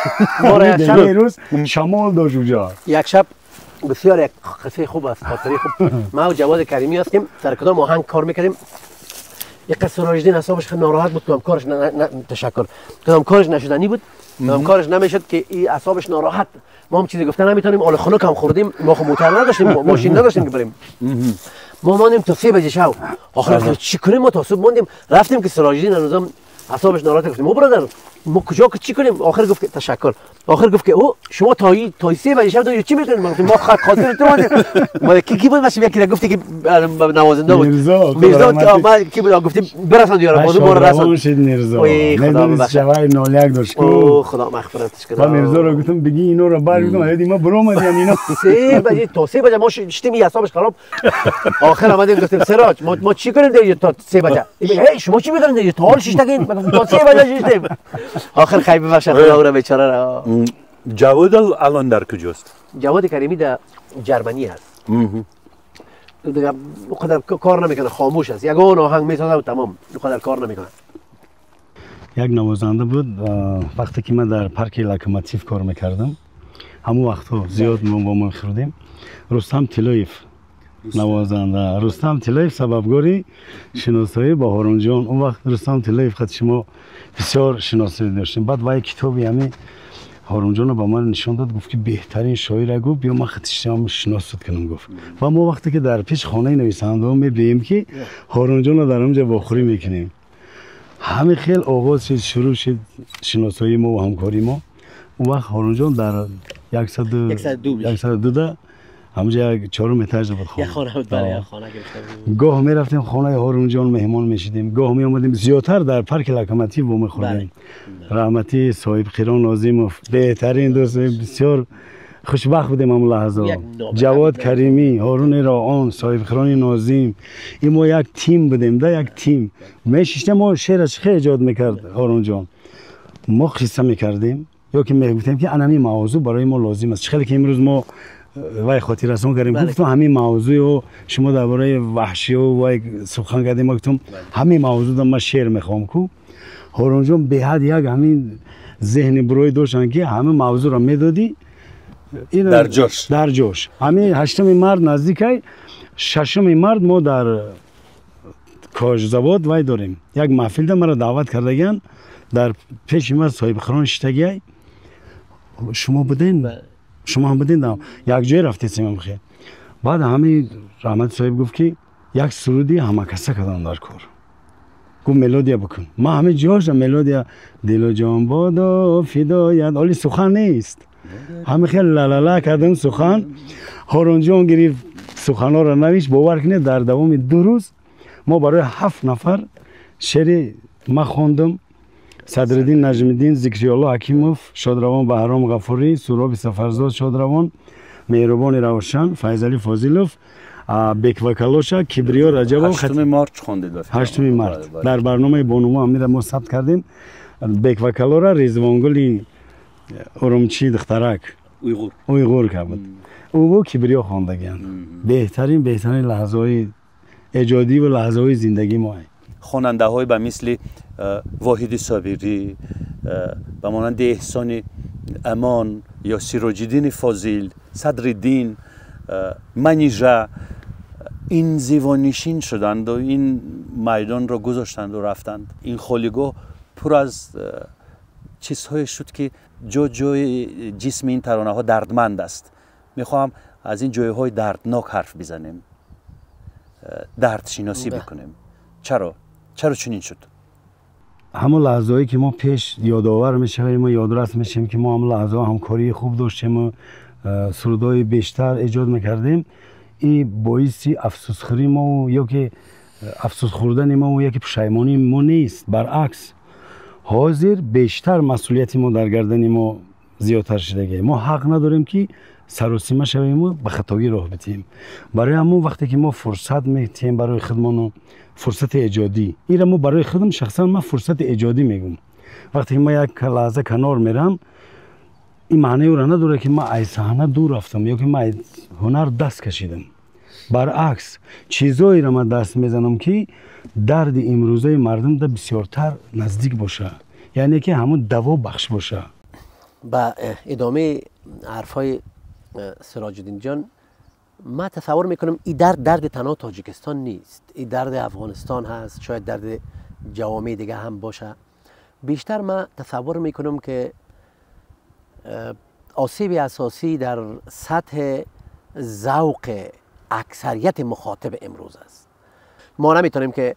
روز شمال داشت اونجا. یک شب بسیار یک قصه خوب است، خاطره خوب. ما و جواد کریمی هستیم، سر کدام آهنگ کار میکردیم. یک قصه سراجدین حسابش خیلی ناراحت بود، کدام کارش تشکر، کدام کارش نشدنی بود، کدام کارش نمیشد که این اعصابش ناراحت. ما هم چیزی گفتن نمیتونیم، آل خنک هم خوردیم، ما خب موتر نداشتیم، ماشین نداشتیم که بریم. ما ماندیم تا 3 بجه شب. آخر چی کنیم؟ ما تا صبح ماندیم، رفتیم که سراجدین هنوزم اعصابش ناراحت. گفتیم ما برادر ما کجا چی کنیم؟ آخر گفت که تشکر. آخر گفت که او شما تا 3 بجه شب دارید چی میکنید؟ ما گفتیم ما خاطر تو ماندیم. ما کی بود باشه یکی گفتی که نوازنده بود، میرزا ما کی بود؟ گفتیم برسان دیارم بازو ما رسان. میرزا میدونی شوای نولیک داشت. او خدا مغفرتش کنه. من میرزا رو گفتم بگی اینو رو بر گفتم ایدی ما برو اومدیم اینا 3 بجه تا 3 بجه ما شتیم اعصابش خراب. آخر آمدیم گفتیم سراج ما چی کنیم دیگه تا 3 بجه؟ هی شما چی میکنید دیگه تا حال شش تا تا 3 بجه ششتیم. آخر خیلی ببخشید خدا او را بیچاره را. جواد الان در کجاست؟ جواد کریمی در جرمنی هست. دیگه اونقدر کار نمیکنه، خاموش است. یگان آهنگ میسازه و تمام، اونقدر کار نمیکنه. یک نوازنده بود وقتی که من در پارک لوکوموتیو کار میکردم، همون وقتا زیاد ما با ما خوردیم. رستم تیلویف نوازنده، رستم تیلویف سببگاری شناسایی با هارون جان. اون وقت رستم تیلویف خود شما بسیار شناسایی داشتیم. بعد وای کتابی همین هارون جان رو به من نشان داد، گفت که بهترین شاعر، گفت بیا من خودش شناست کنم. گفت و ما وقتی که در پیش خانه نویسنده ها میبینیم که هارون جان رو در اونجا واخوری میکنیم، همین خیلی آغاز شد، شروع شد شناسایی ما و همکاری ما. اون وقت هارون جان در 102 همونجا یک 4 متر بود خانه. یک خانه بود، بله، یک خانه گرفته بود. گاه میرفتیم خانه هارون جان مهمان میشدیم، گاه می آمدیم زیادتر در پارک لوکوموتیو با میخوردیم. رحمتی صاحب خیران ناظموف بهترین دوست، بسیار Хушбахт будем ҳамон лаҳза. Ҷавод Каримӣ, Ҳоруни Роон, Соҳибхирони Нозим, ин мо як тим будем да, як тим мешиштем. Мо шеъра чӣ хел эҷод мекард Ҳорунҷон? Мо қисса мекардем ё ки мегуфтем, ки ана ҳамин мавзӯъ барои мо лозим аст. Чӣ хеле ки имрӯз мо вай хотиррасон кардем, гуфтам ҳамин мавзӯъ, шумо дар бораи ваҳшиё вай сухан кардем, ма гуфтам ҳамин мавзӯъ ман шеър мехоҳам ку. Ҳорунҷон беҳад як ҳамин зеҳни бурой доштанд, ки ҳама мавзӯъро медодӣ, дар ҷош. Дар ҷош. Ҳамин 8-уми март, наздикай 6-уми март, мо дар кожзавод вай дорем, як маҳфилда маро даъват кардагиян. Дар пеши ман Соҳибхирон шиштагиай. Шумо буден, шумо ҳам буден, якҷоя рафтесем хел. Баъд ҳамин Раҳмати соҳиб гуфт, ки як суруди ҳамакаса кардам дар кор. Гуфт, мелодия бикун. Ман ҳамин ҷоша мелодия «Дилу ҷон бодо фидоят», оли сухан нест, ҳамин хел лалала кардам сухан. Ҳорунҷон гирифт, суханҳоро навишт. Бовар кунед, дар давоми 2 рӯз мо барои ҳафт нафар шеъри ман хондам: Садриддин Наҷмиддин, Зикриёлло Ҳакимов, шодравон Баҳром Ғафурӣ, Суроби Сафарзод, шодравон Меҳрубони Равшан, Файзалӣ Фозилов, беквакалоша Кибриё Раҷабов. 8-уми март хондед? 8-уми март дар барномаи бонумо ҳамира мо сабт кардем. Беквакалора Резвонгули Урумчи, духтарак уйғур буд, ӯ Кибриё хондагианд. Беҳтарин, беҳтарин лаҳзаҳои эҷодӣ ва лаҳзаҳои зиндагии мо. Хонандаҳое ба мисли Воҳиди Собирӣ, ба монанди Эҳсони Амон ё Сироҷиддини Фозил, Садриддин, Манижа инзивонишин шуданду ин майдонро гузоштанду рафтанд. Ин холигоҳ пур аз чизҳое шуд, ки ҷо ҷои ҷисми ин таронаҳо дардманд аст. Мехоҳам аз ин ҷойҳои дарднок ҳарф бизанем, дардшиносӣ бикунем. Чаро чунин шуд? Ҳамон лаҳзаҳое, ки мо пеш ёдовар мешавем ва ёдрас мешавем, ки мо ҳамон лаҳзаҳо ҳамкории хуб доштему сурудҳои бештар эҷод мекардем, ин боиси афсӯсхӯрии мо ё ки афсӯс хӯрдани мо яки пушаймонии мо нест. Баръакс, ҳозир бештар масъулияти мо дар гардани мо зиёдтар шудагӣ. Мо ҳақ надорем, ки саросима шавему ба хатогӣ роҳ бидиҳем. Барои ҳамон вақте ки мо фурсат метиҳем барои худмону фурсати эҷодӣ, инра мо барои худам шахсан ман фурсати эҷодӣ мегӯм. Вақте ки ман як лаҳза канор мерам, ин маънаи ӯро надорад, ки ман аз саҳна дур рафтам ё ки ман аз ҳунар даст кашидам. Баръакс, чизоеро ман даст мезанам, ки дарди имрӯзаи мардум да бисёртар наздик боша, яъне ки ҳамун даво бахш боша. Ба идомаи ҳарфҳои Сироҷиддин ҷон, ман тасаввур мекунам, ин дард дарди танҳо Тоҷикистон нест, ин дарди Афғонистон ҳаст, шояд дарди ҷавомеи дига ҳам боша. Бештар ман тасаввур мекунам, ки осиби асосӣ дар сатҳи завқи аксарияти мухотиб имрӯз аст. Мо наметавонем, ки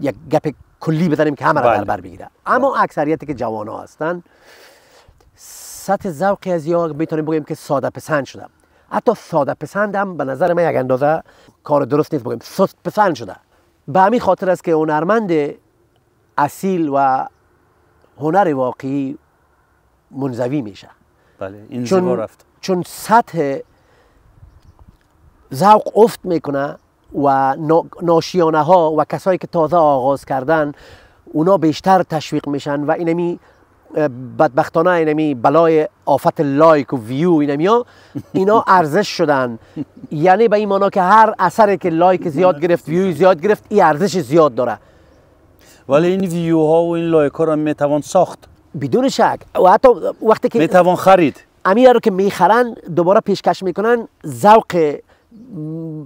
як гапи куллӣ бизанем, ки ҳамаро дар бар бигирад, аммо аксарияте ки ҷавонҳо ҳастанд, сатҳи завқи аз ё метавонем бигӯем, ки содаписанд шуда. Ҳатто содаписанд ҳам ба назари ман як андоза кор дуруст нест, бигӯем сустписанд шуда. Ба ҳамин хотир аст, ки ҳунарманд асил ва ҳунари воқеӣ мунзавӣ меша. Чун сатҳ завқ افت میکنه و ناشیانه ها و کسایی که تازه آغاز کردن، اونا بیشتر تشویق میشن و اینمی بدبختانه اینمی بلای آفت like و view، اینمی ها اینا ارزش شدن. یعنی به این معنا که هر اثری که like زیاد گرفت، view زیاد گرفت، این ارزش زیاد داره. ولی این view ها و این like ها را میتوان ساخت. بدون شک. و حتی وقتی که میتوان خرید. امیر رو که میخرن، دوباره پیشکش میکنن، ذوق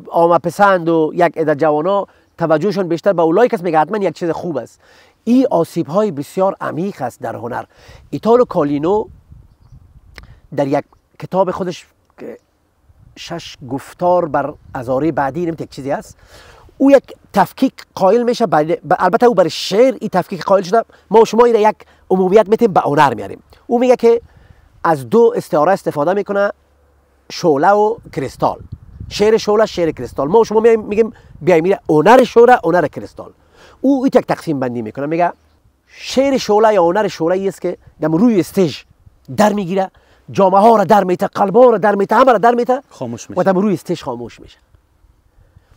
عامه پسند و یک عده جوانا توجهشون بیشتر به او like است، میگه حتما یک چیز خوب است. این آسیب های بسیار عمیق است در هنر. ایتالو کالینو در یک کتاب خودش، شش گفتار بر هزاره بعدی، یک چیزی است، او یک تفکیک قائل میشه. البته او برای شعر این تفکیک قائل شده، ما شما یک عمومیت میتیم به هنر میاریم. او میگه که از دو استعاره استفاده میکنه، شعله و کریستال، شعر شعله، شعر کریستال. ما شما میگیم بیایم میره هنر شعله، هنر کریستال. او یک تقسیم بندی میکنه، میگه شعر شعله یا هنر شعله است که در روی stage در میگیره. جامعه ها را در میته، قلب ها را در میته، همه را در میته، خاموش میشه و در روی stage خاموش میشه.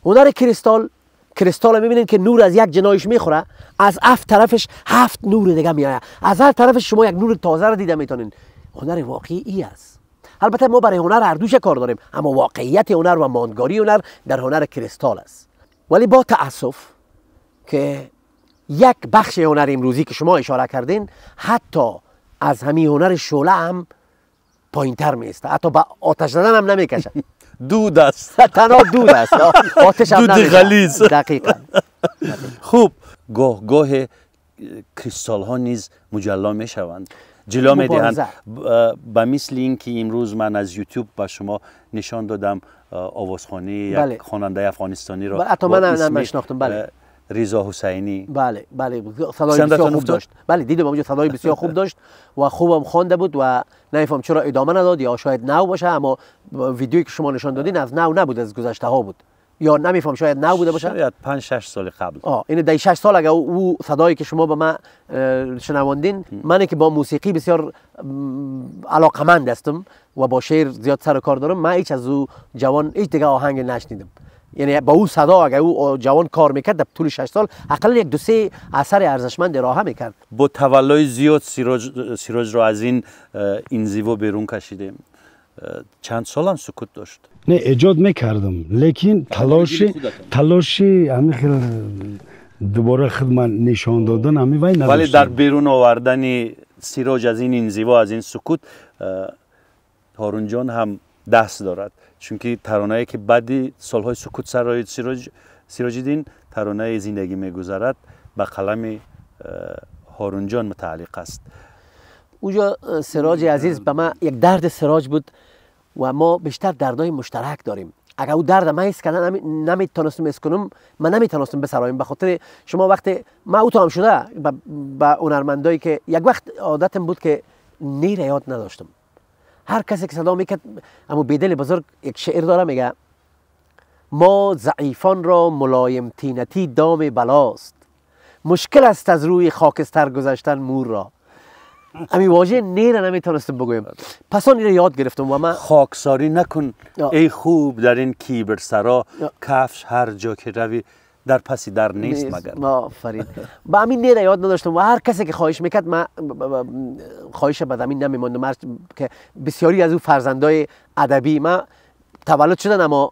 هنر کریستال، کریستال میبینین که نور از یک جنایش میخوره، از هفت طرفش هفت نور دیگه میآید، از هر طرفش شما یک نور تازه را دیده میتونین. هنر واقعی ای است. البته ما برای هنر هر دوش کار داریم، اما واقعیت هنر و ماندگاری هنر در هنر کریستال است. ولی با تاسف که یک بخش هنر امروزی که شما اشاره کردین حتی از همین هنر شعله هم پایینتر میسته، حتی به آتش زدن هم نمیکشه. دود است، تنها دود است، آتش هم دود غلیظ. دقیقاً. خوب، گاه گاه کریستال ها نیز مجلا میشوند، جلا میدهند، به مثل اینکه امروز من از یوتیوب به شما نشان دادم آوازخوانی یک خواننده افغانستانی را، حتی من هم نشناختم. بله، رضا حسینی. بله بله، صدای بسیار خوب داشت. بله دیدم اونجا صدای بسیار خوب داشت و خوبم خوانده بود و نمیفهم چرا ادامه نداد، یا شاید نو باشه، اما ویدیویی که شما نشان دادین از نو نبود، از گذشته ها بود، یا نمیفهم شاید نو بوده باشه، شاید 5-6 سال قبل. این در 6 سال اگه او صدایی که شما به من شنواندین، من که با موسیقی بسیار علاقمند هستم و با شعر زیاد سر و کار دارم، من هیچ از او جوان هیچ دیگه آهنگ نشنیدم. یعنی با او صدا اگه او جوان کار میکرد در طول 6 سال اقلا یک دو سه اثر ارزشمند ارائه میکرد. با تولای زیاد سیراج رو از این انزوا بیرون کشیدیم. چند سال هم سکوت داشت. نه ایجاد میکردم، لیکن تلاشی همین خیلی دوباره خود من نشان دادن همین وای نداشتم. ولی در بیرون آوردن سیراج از این انزوا، از این سکوت، هارون جان هم دست دارد، چونکه ترانه‌ای که بعد سالهای سکوت سرایید سراج الدین، ترانه زندگی میگذرد به قلم هارون جان متعلق است. اونجا سراج عزیز به ما یک درد سراج بود و ما بیشتر دردای مشترک داریم. اگر او درد من حس کردن نمیتونستم حس کنم، من نمیتونستم بسرایم، به خاطر شما وقتی ما او تو هم شده به هنرمندایی که یک وقت عادتم بود که نیر یاد نداشتم. هر کسی که صدا میکرد، اما بیدل بزرگ یک شعر داره میگه ما ضعیفان را ملایم تینتی دام بلاست، مشکل است از روی خاکستر گذشتن مور را. همین واژه نیر نمیتونستم بگویم، پس آن یاد گرفتم و من خاکساری نکن ای خوب در این کیبر سرا، کفش هر جا که روی در پسی در نیست مگر. آفرین. با همین نیر یاد نداشتم و هر کسی که خواهش میکرد من خواهش به زمین نمیماندم، که بسیاری از او فرزندای ادبی ما تولد شدن اما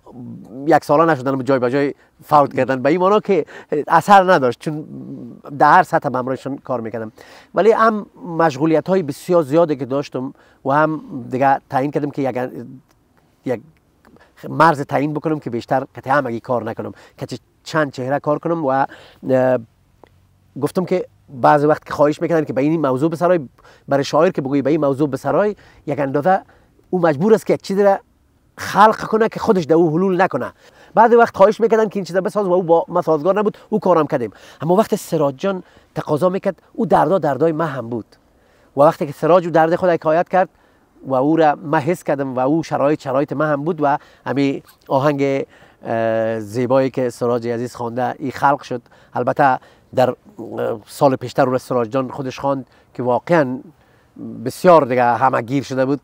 یک ساله نشدن جای به جای فوت کردن، به این معنا که اثر نداشت، چون در هر سطح به همراهشون کار میکردم. ولی هم مشغولیت های بسیار زیادی که داشتم و هم دیگه تعیین کردم که یک مرز تعیین بکنم که بیشتر قطعا همگی کار نکنم، که چند چهره کار کنم. و گفتم که بعض وقت که خواهش میکردن که به این موضوع بسرای، برای شاعر که بگویی به این موضوع بسرای، یک اندازه او مجبور است که یک چیزی را خلق کنه که خودش در او حلول نکنه. بعد وقت خواهش میکردن که این چیزا بساز و او با ما سازگار نبود، او کارم کردیم. اما وقت سراج جان تقاضا میکرد، او دردا دردای ما هم بود و وقتی که سراج او درد خود حکایت کرد و او را ما حس کردم و او شرایط ما هم بود و همین آهنگ زیبایی که سراج عزیز خوانده ای خلق شد. البته در سال پیشتر او سراج جان خودش خواند که واقعا بسیار دیگه همه گیر شده بود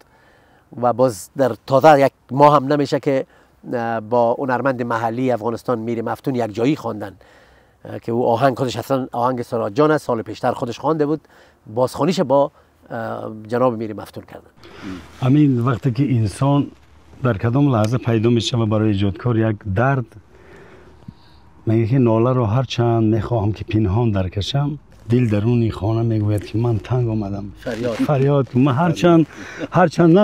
و باز در تازه یک ماه هم نمیشه که با هنرمند محلی افغانستان میر مفتون یک جایی خواندن که او آهنگ خودش اصلا آهنگ سراج جان است، سال پیشتر خودش خوانده بود، بازخوانیش با جناب میر مفتون کردن. همین وقتی که انسان در کدام لحظه پیدا میشه و برای ایجادکار یک درد میگه که ناله رو هر چند میخواهم که پنهان درکشم، دل درونی خانه میگوید که من تنگ آمدم، فریاد. من هرچند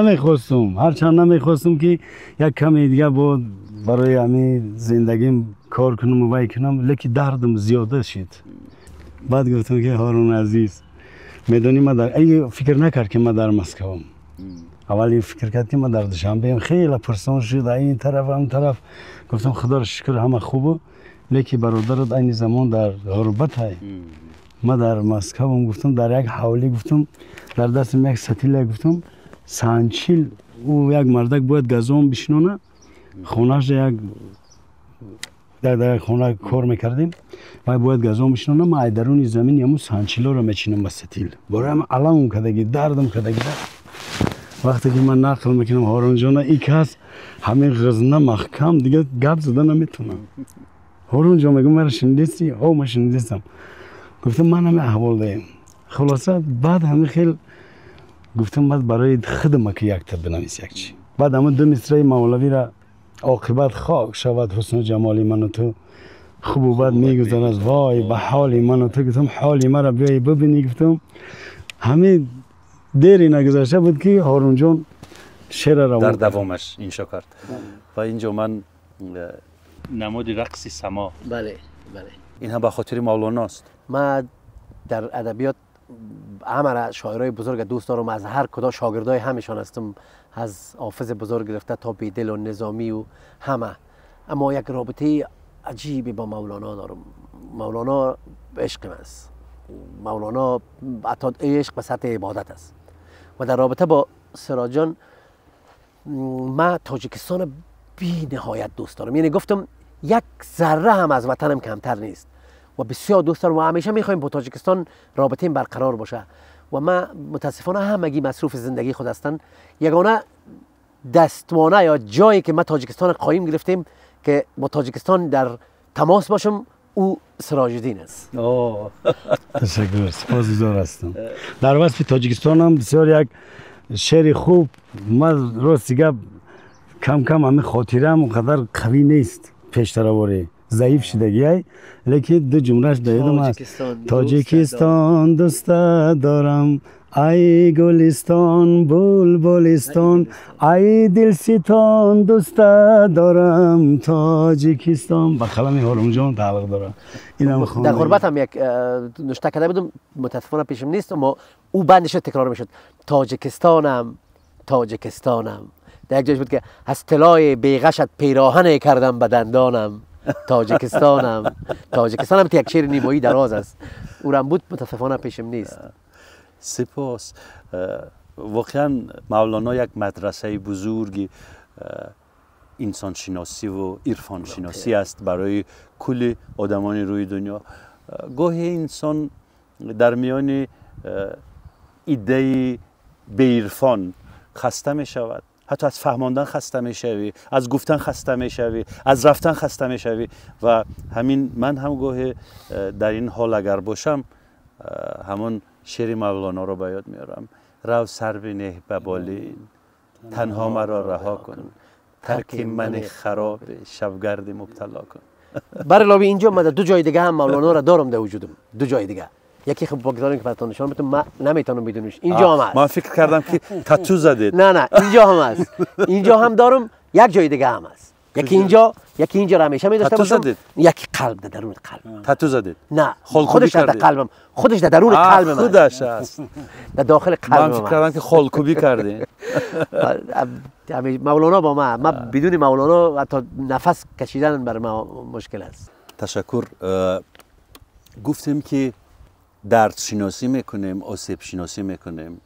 نمیخواستم که یک کمی دیگه بود برای همین زندگیم کار کنم و وای کنم، لیکن دردم زیاده شد. بعد گفتم که هارون عزیز میدونی من در ای فکر نکرد که من در مسکوم، اول این فکر کرد که من در دوشنبه ام، خیلی پرسان شد این طرف اون طرف. گفتم خدا رو شکر همه خوبه، لیکن برادرت این زمان در غربت های، ما در مسکو گفتم در یک حوالی، گفتم در دستم یک ستیل، گفتم سانچیل او یک مردک باید گازون بشنونه، خونه‌اش یک در خونه کار میکردیم و باید گازون بشنونه، ما درون زمین یمو سانچیلو رو میچینم با ستیل، برایم علم کردگی دردم کردگی. وقتی که من نقل میکنم هارون جان این کس همین غزنه محکم دیگه گپ زده نمیتونم. هارون جان میگم مرا شنیدستی؟ ها من شنیدستم. گفتم من همه احوال داریم. خلاصه بعد همین خیلی گفتم بعد برای خودم که یک تا بنویس یک چی. بعد همون دو مصرع مولوی را عاقبت خاک شود حسن و جمالی من و تو، خوب و بد میگذرد وای به حالی من و تو. گفتم حالی مرا بیای ببینی. گفتم همه دیری نگذشته بود که هارون جان شعر را در دوامش اینشا کرد. و اینجا من نماد رقص سما. بله بله، این هم به خاطر مولانا است. من در ادبیات همه شاعرای بزرگ دوست دارم، از هر کدام شاگردای همشان هستم، از حافظ بزرگ گرفته تا بیدل و نظامی و همه. اما یک رابطه عجیبی با مولانا دارم. مولانا عشق من است. مولانا حتی عشق به سطح عبادت است. و در رابطه با سراج جان من تاجیکستان بی نهایت دوست دارم. یعنی گفتم یک ذره هم از وطنم کمتر نیست و بسیار دوست دارم و همیشه میخوایم با تاجیکستان رابطه برقرار باشه. و من متاسفانه همگی مصروف زندگی خود هستن. یگانه دستوانه یا جایی که ما تاجیکستان قایم گرفتیم که با تاجیکستان در تماس باشم او سراج الدین است. تشکر، سپاسگزار هستم. در وصف تاجیکستان هم بسیار یک شعر خوب. من راست گپ کم کم همین خاطره هم اونقدر قوی نیست، پیشتر ضعیف شدگی، لیکن دو جملهش دایدم است. تاجیکستان دوست دارم، ای گلستان بلبلستان، ای دلستان دوست دارم تاجیکستان. با قلم هارون جان تعلق دارم. اینم در غربت هم یک نوشته کرده بودم، متاسفانه پیشم نیست، اما او بندش تکرار میشد. تاجیکستانم تاجیکستانم. در یک جایش بود که از طلای بیغشت پیراهن کردم به دندانم تاجیکستانم تاجیکستانم. یک شعر نیمایی دراز است، اورم بود، متاسفانه پیشم نیست. سپاس. واقعا مولانا یک مدرسه بزرگی انسان شناسی و عرفان شناسی است برای کل آدمان روی دنیا. گاهی انسان در میان ایده به عرفان خسته می شود، حتی از فهماندن خسته می شوی، از گفتن خسته می شوی، از رفتن خسته می شوی. و همین من هم گاهی در این حال اگر باشم همون شعر مولانا رو به یاد میارم. رو سر بنه به بالین، تنها مرا رها کن، ترک من خراب شبگرد مبتلا کن. بر علاوه اینجا من دو جای دیگه هم مولانا را دارم در وجودم، دو جای دیگه. یکی خب بگذاریم که براتون نشان بدم، من نمیتونم بدونش. اینجا هم هست. من فکر کردم که تاتو زدید. نه نه، اینجا هم هست، اینجا هم دارم، یک جای دیگه هم هست. یکی اینجا، یکی اینجا را همیشه می داشته باشم. یکی قلب در درون قلب. تاتو زدید؟ نه، خودش در قلبم، خودش در درون قلب من. خودش است. در داخل قلب من. من فکر کردم که خالکوبی کردی. مولانا با من، من بدون مولانا حتی نفس کشیدن بر من مشکل است. تشکر. گفتیم که درد شناسی میکنیم، آسیب شناسی میکنیم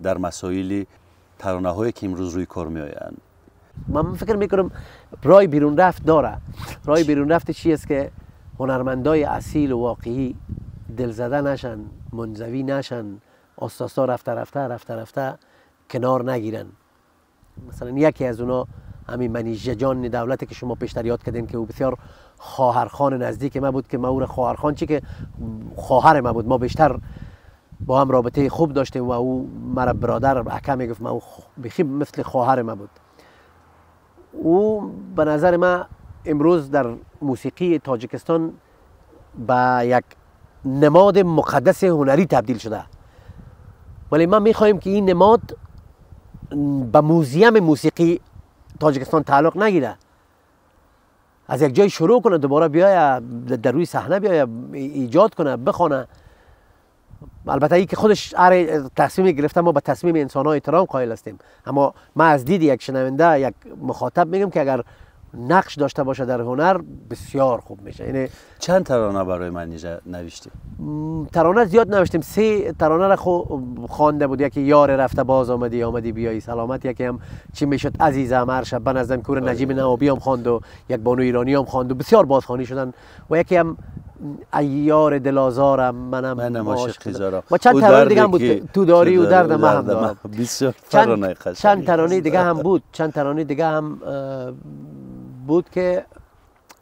در مسائل ترانه هایی که امروز روی کار میآیند. من فکر میکنم رای بیرون رفت داره. رای بیرون رفت چی است؟ که هنرمندای اصیل و واقعی دلزده نشن، منزوی نشن، آستا رفته رفته رفته رفته کنار نگیرن. مثلا یکی از اونا همین منیژه جان دولتی که شما پیشتر یاد کردین که او بسیار خواهرخان نزدیک ما بود، که ما او را خواهرخان چی که خواهر ما بود، ما بیشتر با هم رابطه خوب داشتیم و او مرا برادر اکا میگفت، ما او بخی مثل خواهر ما بود. او به نظر من امروز در موسیقی تاجیکستان به یک نماد مقدس هنری تبدیل شده، ولی ما میخواهیم که این نماد به موزیم موسیقی تاجیکستان تعلق نگیره، از یک جای شروع کنه، دوباره بیایه در روی صحنه بیایه، ایجاد کنه، بخونه. البته ای که خودش هر تصمیم گرفته، ما به تصمیم انسان ها احترام قائل هستیم، اما من از دید یک شنونده، یک مخاطب میگم که اگر نقش داشته باشه در هنر بسیار خوب میشه. یعنی چند ترانه برای منیژه نوشتیم؟ ترانه زیاد نوشتیم، 3 ترانه را خوانده بود. یکی یار رفته باز آمدی آمدی بیایی سلامت، یکی هم چی میشد عزیزم هر شب بنزدم کور نجیب نوابی هم خواند و یک بانو ایرانی هم خواند و بسیار بازخوانی شدن، و یکی هم ایار دلازارم منم عاشق زارم. و چند ترانه دیگه هم بود، تو داری و درد من هم دارم. بسیار ترانه قشنگ. چند ترانه دیگه هم بود، چند ترانه دیگه هم بود که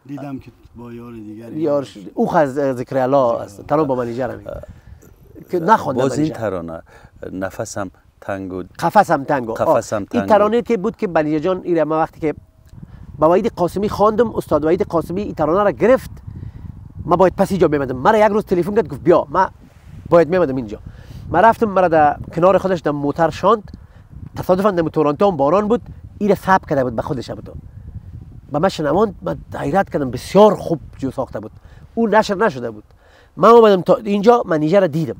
دیدم که با یار دیگری یار او از ذکر الله است، ترانه با منیجر هم که نخوندم. باز این ترانه نفسم تنگ و قفسم تنگ. قفسم تنگ. این ترانه که بود که منیجر جان ایره ما وقتی که با وحید قاسمی خواندم، استاد وحید قاسمی این ترانه را گرفت، ما باید پس اینجا میمدم. مرا یک روز تلفن کرد گفت بیا، ما باید میمدم اینجا. ما رفتم، مرا در کنار خودش در موتر شاند، تصادفاً در تورنتو هم باران بود، ایره ثبت کرده بود به خودش بود. به من شنواند، من حیرت کردم، بسیار خوب جو ساخته بود. او نشر نشده بود. من اومدم تا اینجا، منیجر را دیدم،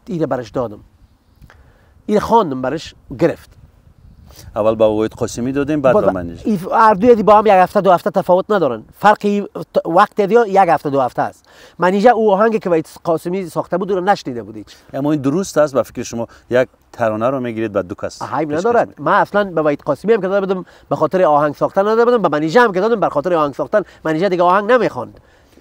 ایره برش دادم، ایره خواندم برش، گرفت. اول با وحید قاسمی دادیم، بعد با منیژه. هر دوی با هم یک هفته دو هفته تفاوت ندارن، فرق وقت دی یک هفته دو هفته است. منیژه او آهنگی که وحید قاسمی ساخته بود او را نشنیده بود هیچ. اما این درست است به فکر شما؟ یک ترانه رو میگیرید بعد دو کس عیب ندارد. من اصلا به وحید قاسمی هم که داده بودم به خاطر آهنگ ساختن نداده بودم، به منیژه هم که دادم بر خاطر آهنگ ساختن. منیژه دیگه آهنگ نمیخواند،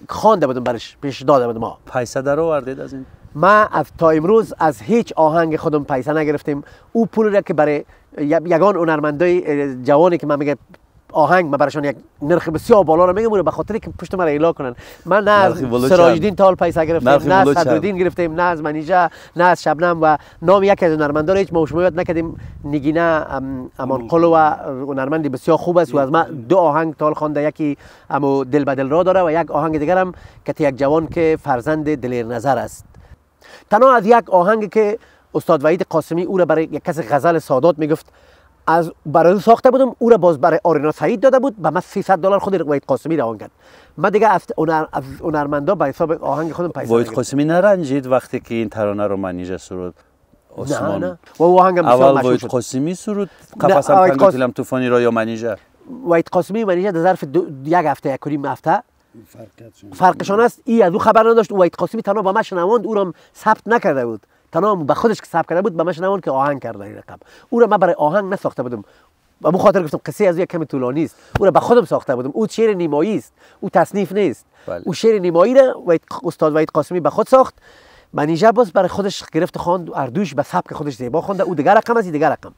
خوانده بودم برش، پیش داده بودم. ما پیسه در آوردید از این؟ ما از تا امروز از هیچ آهنگ خودم پیسه نگرفتیم. او پول را که برای یگان هنرمندای جوانی که من میگه آهنگ من براشون یک نرخ بسیار بالا رو میگم، اون به خاطر که پشت من اعلام کنن. من نه از سراج تال پیسه گرفتیم، نه از صدرالدین گرفتیم، نه از منیژه، نه از شبنم و نام یکی از هنرمندا رو هیچ ما شما یاد نکردیم. نگینه امان قلو و هنرمندی بسیار خوب است و از ما دو آهنگ تال خوانده، یکی امو دل بدل را داره و یک آهنگ دیگرم که یک جوان که فرزند دلیر نظر است. تنها از یک آهنگ که استاد وحید قاسمی او را برای یک کس غزل سادات میگفت از برای ساخته بودم، او را باز برای آرینا سعید داده بود، به من $300 خود وحید قاسمی روان کرد. من دیگه از هنرمندا به حساب آهنگ خودم پیسه وحید قاسمی نرنجید وقتی که این ترانه رو منیژه سرود؟ آسمان نه نه. و او آهنگم بسیار اول مشهور وحید شد. قاسمی سرود قفسم تنگ و دلم طوفانی را یا منیژه؟ وحید قاسمی و منیژه در ظرف یک هفته یک و نیم هفته فرقشان است. ای از او خبر نداشت. وحید قاسمی تنها با من شنواند، او را ثبت نکرده بود، تنها به خودش که ثبت کرده بود به من شنواند که آهنگ کرده این رقم. او را من برای آهنگ نساخته بودم، به مو خاطر گفتم قصه از او یک کمی طولانی است. او را به خودم ساخته بودم. او شعر نیمایی است، او تصنیف نیست. بله. او شعر نیمایی را استاد وحید قاسمی به خود ساخت، منیژه باز برای خودش گرفت خواند، اردوش به سبک خودش زیبا خوانده. او دیگر رقم از دیگر رقم.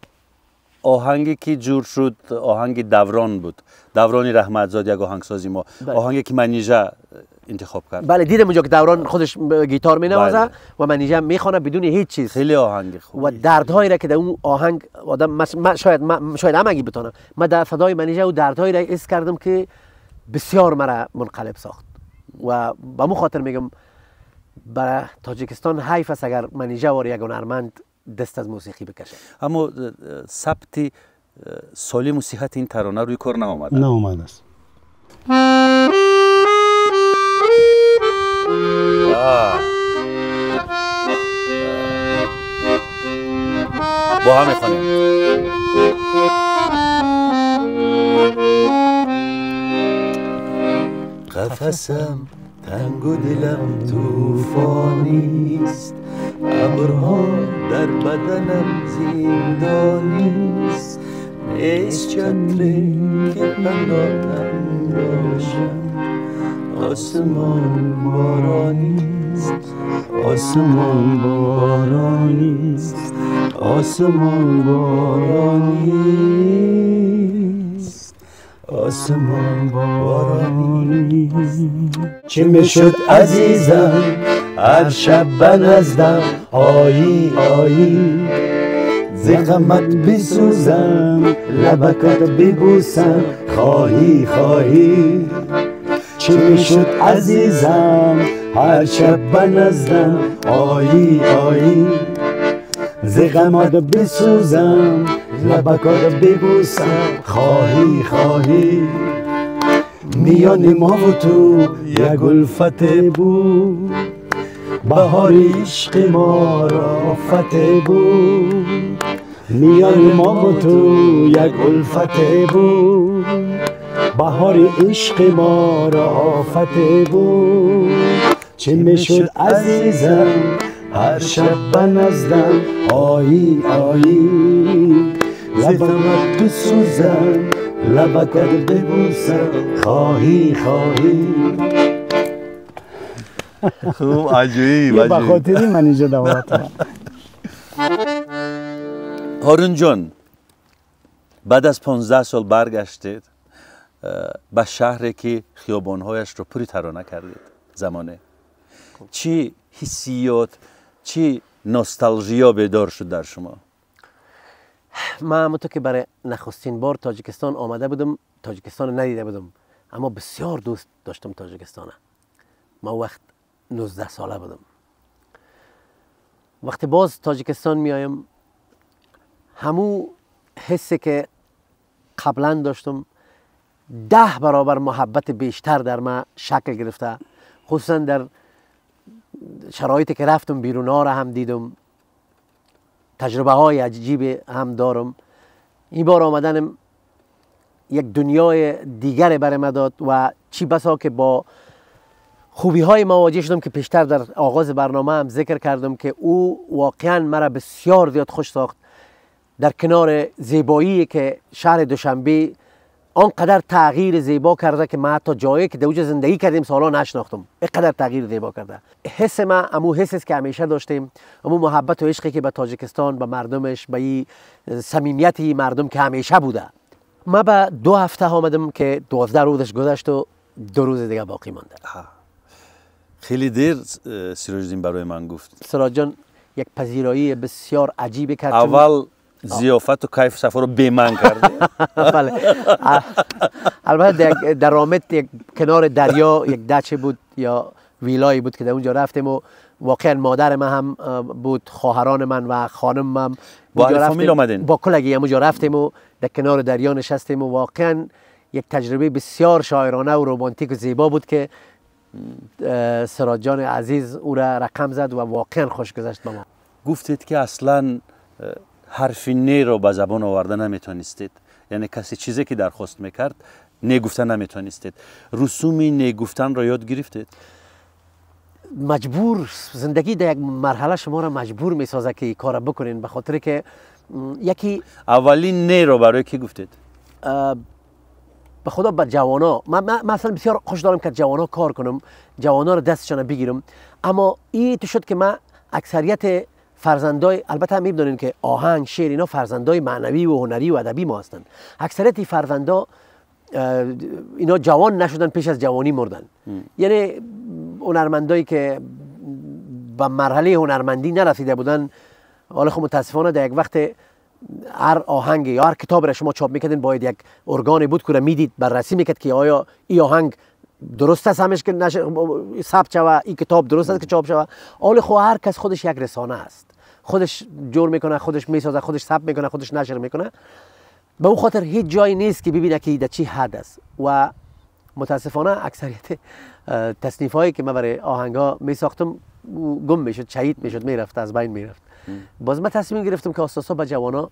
آهنگی که جور شد آهنگ دوران بود، دوران رحمتزاد یک آهنگسازی ما. بله. آهنگی که منیژه انتخاب کرد. بله دیدم اونجا که دوران خودش گیتار مینوازه. بله. و منیژه میخوانه بدون هیچ چیز. خیلی آهنگ خوب و دردهایی را که در اون آهنگ آدم شاید همگی بتونه، من در صدای منیژه و دردهایی را حس کردم که بسیار مرا منقلب ساخت و به مو خاطر میگم برای تاجیکستان حیف است اگر منیژه وار یک هنرمند دست از موسیقی بکشه. اما ثبت سالم و صحت این ترانه روی کار نآمده. نآمده است. با هم میخوانیم. قفسم تنگ و دلم طوفانیست، ابرها در بدنم زندانیست، نیست چتری که پناهم باشد، آسمان بارانیست، آسمان بارانیست، آسمان بارانیست، آسمان بارانیست. چی میشد عزیزم هر شب به نزدم آیی آیی، ز غمت بسوزم لبکات ببوسم خواهی خواهی. چی میشد عزیزم هر شب به نزدم آیی آیی، ز غمت بسوزم لبکات ببوسم خواهی خواهی. میان ما و تو یک الفت بود، بهار عشق ما را فتح بود. میان ما و تو یک الفت بود، بهار عشق ما را فتح بود. چه میشد عزیزم هر شب به نزدم آیی آیی، لبکات بسوزم لبکات ببوسم خواهی خواهی. Хуб, аҷоиб. Ба хотири ман инҷо даъват. Ҳорун ҷон, баъд аз 15 сол баргаштед ба шаҳре ки хиёбонҳояшро пури тарона кардед замоне. Чӣ ҳиссиёт, чӣ носталжиё бедор шуд дар шумо? Ман ҳамонтур ки барои нахустин бор Тоҷикистон омада будам, Тоҷикистонро надида будам, аммо бисёр дӯст доштам Тоҷикистонро. Ман вақт 19 сола будам. وقتی باز تاجیکستان میایم، همو حسی که قبلا داشتم 10 برابر محبت بیشتر در من شکل گرفته، خصوصا در شرایطی که رفتم بیرون ها را هم دیدم، تجربه های عجیب هم دارم. این بار آمدنم یک دنیای دیگر برای من داد و چی بسا که با خوبی های مواجه شدم که پیشتر در آغاز برنامه هم ذکر کردم که او واقعا مرا بسیار زیاد خوش ساخت. در کنار زیبایی که شهر دوشنبه آنقدر تغییر زیبا کرده که من حتی جایی که در اوج زندگی کردیم سالا نشناختم، اینقدر تغییر زیبا کرده. حس ما امو حس است که همیشه داشتیم، امو محبت و عشقی که به تاجیکستان، به مردمش، به این صمیمیت مردم که همیشه بوده. من به 2 هفته آمدم که 12 روزش گذشت و 2 روز دیگه باقی مانده. خیلی دیر سراج برای من گفت. سراج جان یک پذیرایی بسیار عجیبی کرد. اول ضیافت و کیف سفر رو به من کرده. بله. البته در رامت یک کنار دریا یک دچه بود یا ویلایی بود که در اونجا رفتیم و واقعا مادر من هم بود، خواهران من و خانم من با فامیل آمدین؟ با کلگی همونجا رفتیم و در کنار دریا نشستیم و واقعا یک تجربه بسیار شاعرانه و رمانتیک و زیبا بود که سراج جان عزیز او را رقم زد و واقعا خوش گذشت به ما. گفتید که اصلا حرف نه را به زبان آورده نمیتونستید، یعنی کسی چیزی که درخواست میکرد نه گفتن نمیتونستید. رسوم نه گفتن را یاد گرفتید؟ مجبور، زندگی در یک مرحله شما را مجبور میسازه که این کار بکنین، به خاطر که یکی اولین نه را برای کی گفتید؟ به خدا به جوانا. من اصلا بسیار خوش دارم که جوانا کار کنم، جوانا رو دستشان بگیرم، اما این تو شد که من اکثریت فرزندای، البته هم میدونین که آهنگ، شعر اینا فرزندای معنوی و هنری و ادبی ما هستند. اکثریت فرزندا اینا جوان نشدن، پیش از جوانی مردن. یعنی هنرمندایی که به مرحله هنرمندی نرسیده بودن، حالا خب متاسفانه در یک وقت هر آهنگ یا هر کتاب را شما چاپ میکردین باید یک ارگانی بود که میدید، بررسی میکرد که آیا این آهنگ درست است همش که ثبت شوه، این کتاب درست است که چاپ شوه. حالا خب هر کس خودش یک رسانه است، خودش جور میکنه، خودش میسازه، خودش ثبت میکنه، خودش نشر میکنه. به اون خاطر هیچ جایی نیست که ببینه که در چی حد است. و متاسفانه اکثریت تصنیف هایی که من برای آهنگ ها میساختم گم میشد، شهید میشد، میرفت، از بین میرفت. باز من تصمیم گرفتم که اساسا به جوانا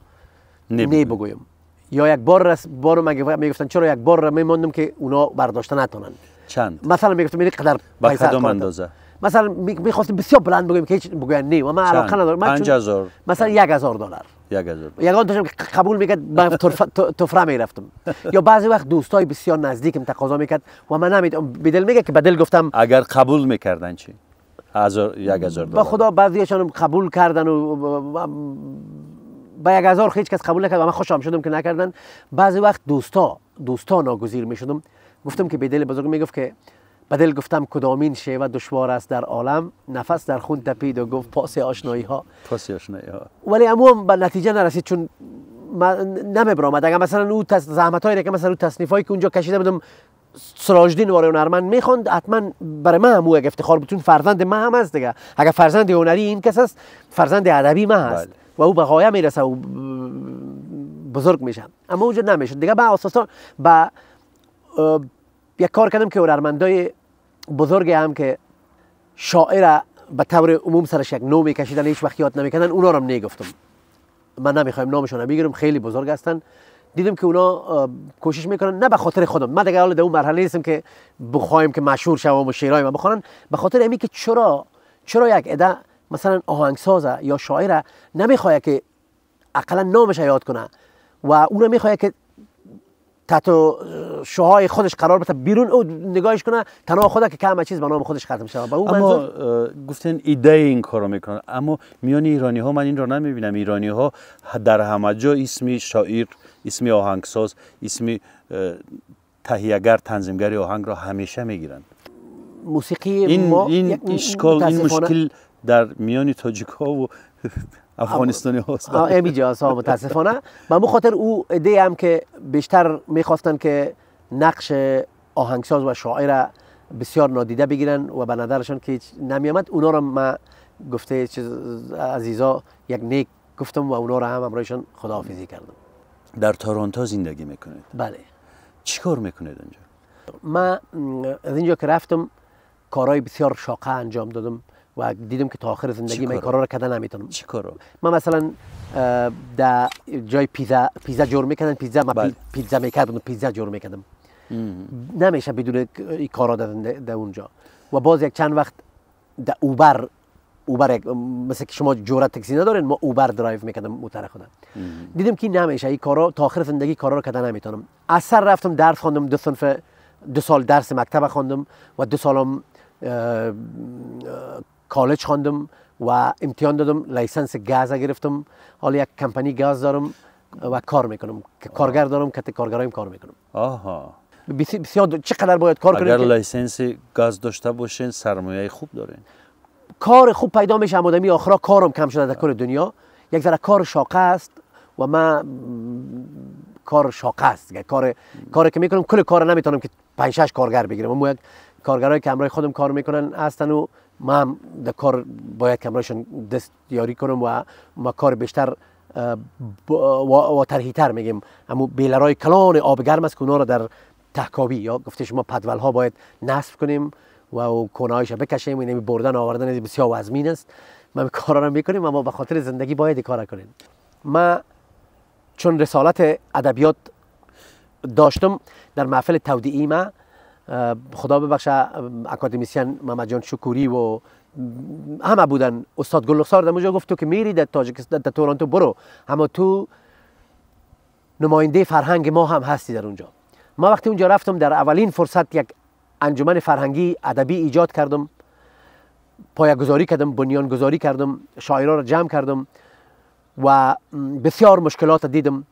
نه بگویم، یا یک بار بارو میگفتن چرا یک بار را میموندم که اونا برداشته نتونن. چند؟ مثلا میگفتم این قدر با کدام اندازه؟ مثلا میخواستم بسیار بلند بگویم که هیچ بگوین نه و من علاقه ندارم. 5000 مثلا 1000 دلار. 1000 یگان تاشم که قبول میکرد من تفره میرفتم. یا بعضی وقت دوستای بسیار نزدیکم تقاضا میکرد و من نمیدونم بدل میگه که بدل گفتم. اگر قبول میکردن چی؟ 1000 دلار. با خدا بعضیشان قبول کردن و با 1000 هیچ کس قبول نکرد و من خوشم شدم که نکردن. بعضی وقت دوستا ناگزیر میشدم. گفتم که بدل بزرگ میگفت که بدل گفتم کدامین شیوه دشوار است در عالم، نفس در خون تپید و گفت پاس آشنایی ها. پاس آشنایی ها. ولی عموم به نتیجه نرسید چون نمیبرآمد. اگر مثلا او زحمت هایی که مثلا او تصنیف هایی که اونجا کشیده بودم سراجدین واره هنرمند میخوند، حتما برای من هم یک افتخار بود چون فرزند من هم است دیگه. اگر فرزند هنری این کس است، فرزند ادبی من هست و او به غایه میرسه و بزرگ میشه. اما اونجا نمیشد دیگه. با اساسا با یک کار کردم که هنرمندای بزرگ هم که شاعر به طور عموم سرش یک نو میکشیدن، هیچ وقت یاد نمیکردن، اونا رو هم نگفتم. من نمیخوایم نامشون بگیرم، خیلی بزرگ هستن. دیدم که اونا کوشش میکنن، نه به خاطر خودم، من دیگه حالا در اون مرحله نیستم که بخوایم که مشهور شوم و شعرای من بخوانن، به خاطر امی که چرا یک عده مثلا آهنگساز یا شاعر نمیخواد که اقلا نامش یاد کنه و اون میخواد که تحت شعاع خودش قرار بده، بیرون او نگاهش کنه تنها خدا که همه چیز به نام خودش ختم شود. با اون اما گفتن ایده این کارو میکنن، اما میان ایرانی ها من این رو نمیبینم. ایرانی ها در همه جا اسمی شاعر، اسمی آهنگساز، اسمی تهیه‌گر، تنظیمگر آهنگ را همیشه میگیرن. موسیقی این ما این اشکال، این مشکل در میان تاجیک ها و افغانستانی هاست. اینجا متاسفانه به مو خاطر او ایده هم که بیشتر میخواستن که نقش آهنگساز و شاعر بسیار نادیده بگیرن و به نظرشان که نمیامد، اونا را ما گفته چیز عزیزا یک نیک گفتم و اونا را هم همراهشان خداحافظی کردم. در تورنتو زندگی میکنید؟ بله. چیکار میکنید اونجا؟ من از اینجا که رفتم کارهای بسیار شاقه انجام دادم و دیدم که تا آخر زندگی من کارا رو کردن نمیتونم. چی کارا؟ من مثلا در جای پیزا جور میکردن، پیزا من پیزا میکردم، پیزا جور میکردم. نمیشه بدون این کارا در اونجا. و باز یک چند وقت در Uber مثل که شما جوره تاکسی ندارین، ما Uber drive میکردم موتر خودم. دیدم که نمیشه این کارا، تا آخر زندگی کارا رو کردن نمیتونم. از سر رفتم درس خواندم، 2 سال درس مکتب خواندم و 2 سالم کالج خواندم و امتحان دادم، license گاز گرفتم. حالا یک کمپانی گاز دارم و کار میکنم، کارگر دارم که کارگرایم کار میکنم. آها. بسیار چقدر باید کار کنیم؟ اگر license گاز داشته باشین سرمایه خوب دارین، کار خوب پیدا میشه. اما دمی آخرا کارم کم شده در کل دنیا، یک ذره کار شاقه است و من کار شاقه است، کاری که میکنم کل کار نمیتونم که 5-6 کارگر بگیرم. اما یک کارگرایی که همراه خودم کار میکنن هستن و ما هم در کار باید که همراهشون دست یاری کنم و ما کار بیشتر و ترهیتر میگیم. اما بیلرای کلان آب گرم است که اونا را در تحکابی یا گفته شما پدول ها باید نصب کنیم و کونه هایش بکشیم. این بردن آوردن بسیار وزمین است. ما کارا رو میکنیم اما به خاطر زندگی باید کار کنیم. ما چون رسالت ادبیات داشتم در محفل تودیعی ما، خدا ببخشه اکادمیسیان محمد جان شکوری و همه بودن، استاد گلرخسار در اونجا گفت تو که میری در تاجیکستان در تورنتو برو، اما تو نماینده فرهنگ ما هم هستی در اونجا. ما وقتی اونجا رفتم در اولین فرصت یک انجمن فرهنگی ادبی ایجاد کردم، پایه‌گذاری کردم، بنیانگذاری کردم، شاعران را جمع کردم و بسیار مشکلات دیدم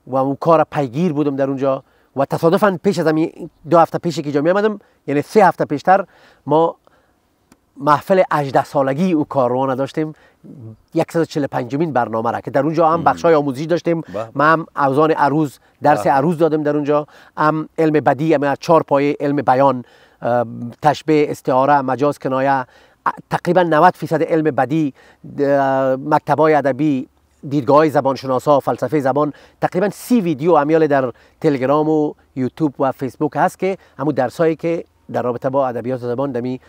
و اون کار پیگیر بودم در اونجا. و تصادفاً پیش از همین 2 هفته پیش که اینجا می آمدم، یعنی 3 هفته پیشتر، ما محفل 18 سالگی او کاروان داشتیم، 145مین برنامه را که در اونجا هم بخش‌های آموزشی داشتیم. ما هم اوزان عروض، درس عروض دادم در اونجا، هم علم بدیع، هم 4 پایه علم بیان، تشبیه، استعاره، مجاز، کنایه، تقریبا 90% علم بدیع، مکتب‌های ادبی، دیدگاه‌های زبانشناسا، فلسفه زبان، تقریبا 30 ویدیو امیال در تلگرام و یوتیوب و فیسبوک هست که همون درسایی که در رابطه با ادبیات زبان دمی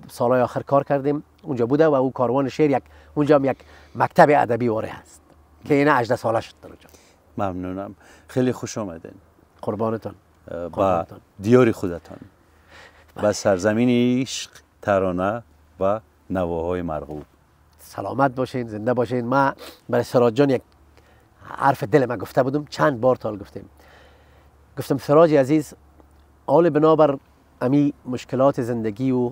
سالهای آخر کار کردیم اونجا بوده. و او کاروان شعر یک اونجا هم یک مکتب ادبی واره هست که اینا 18 ساله شد در اونجا. ممنونم، خیلی خوش آمدین. قربانتان. با دیار خودتان، با سرزمین عشق، ترانه و نواهای مرغوب. سلامت باشین، زنده باشین. ما برای سراج جان یک حرف دل ما گفته بودم، چند بار تال گفتیم. گفتم سراج عزیز، حال بنابر امی مشکلات زندگی و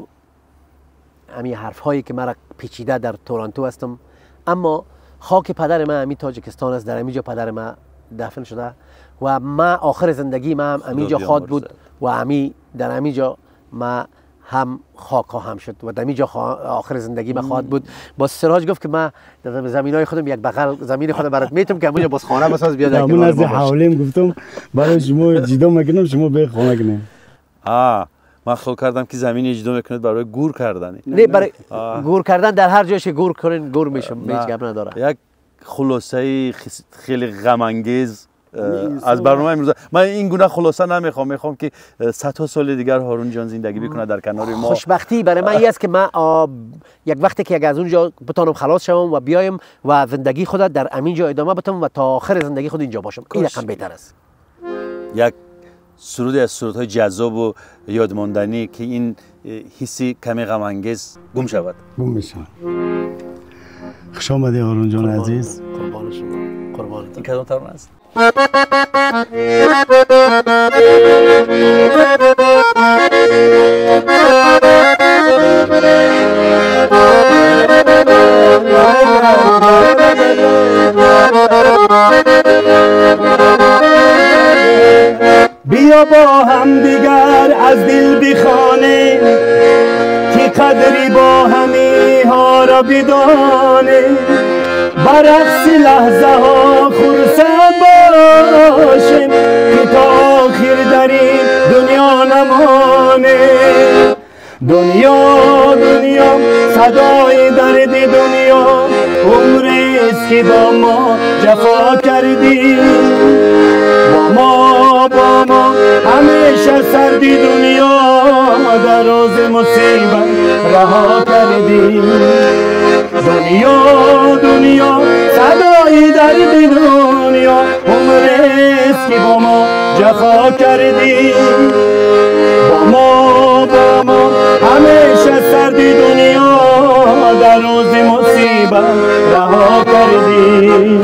امی حرف هایی که مرا پیچیده در تورنتو هستم، اما خاک پدر من امی تاجیکستان است، در امیجا پدر من دفن شده و ما آخر زندگی ما هم امیجا خواهد بود و امی در امیجا ما هم خاک خواهم شد و در اینجا آخر زندگی ما خواهد بود. با سراج گفت که من در زمینای خودم یک بغل زمین خودم برات میتم که همونجا باز خانه بساز بیاد. من از حوالیم گفتم برای شما جدا میکنم، شما به خانه کنیم. من خیال کردم که زمین جدا میکنید برای گور کردن. نه، برای گور کردن در هر جایش گور کنین گور میشم، هیچ گپ نداره. یک خلاصه خیلی غم انگیز از برنامه امروز. من این گونه خلاصه نمیخوام، میخوام که صدها سال دیگر هارون جان زندگی بکنه در کنار ما. خوشبختی برای من این است که من یک وقتی که از اونجا بتانم خلاص شوم و بیایم و زندگی خود در همینجا ادامه بدم و تا آخر زندگی خود اینجا باشم، این رقم بهتر است. یک سرود از سرودهای جذاب و یادماندنی که این حسی کمی غم انگیز گم شود. گم میشود. خوش آمدی هارون جان عزیز. قربان شما. قربان. این کدام ترانه است؟ بیا با هم دیگر از دل بخوانیم که قدری با همی ها را بدانیم، برقص لحظه ها خرسند باشیم که تا آخر در این دنیا نمانیم. دنیا دنیا صدای درد دنیا، عمریست که با ما جفا کردی، با ما همیشه سردی دنیا، در روز مصیبت رها کردی. دنیا دنیا صدای درد دنیا، عمریست که با ما جفا کردی، با ما همیشه سردی دنیا، در روز مصیبت رها کردی.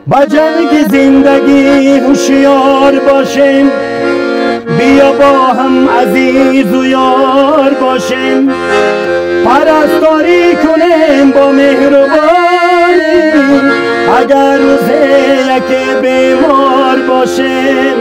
با جنگ زندگی هوشیار باشیم، بیا با هم عزیز و یار باشیم، پرستاری کنیم با مهربانی، اگر روز یک بیمار باشیم.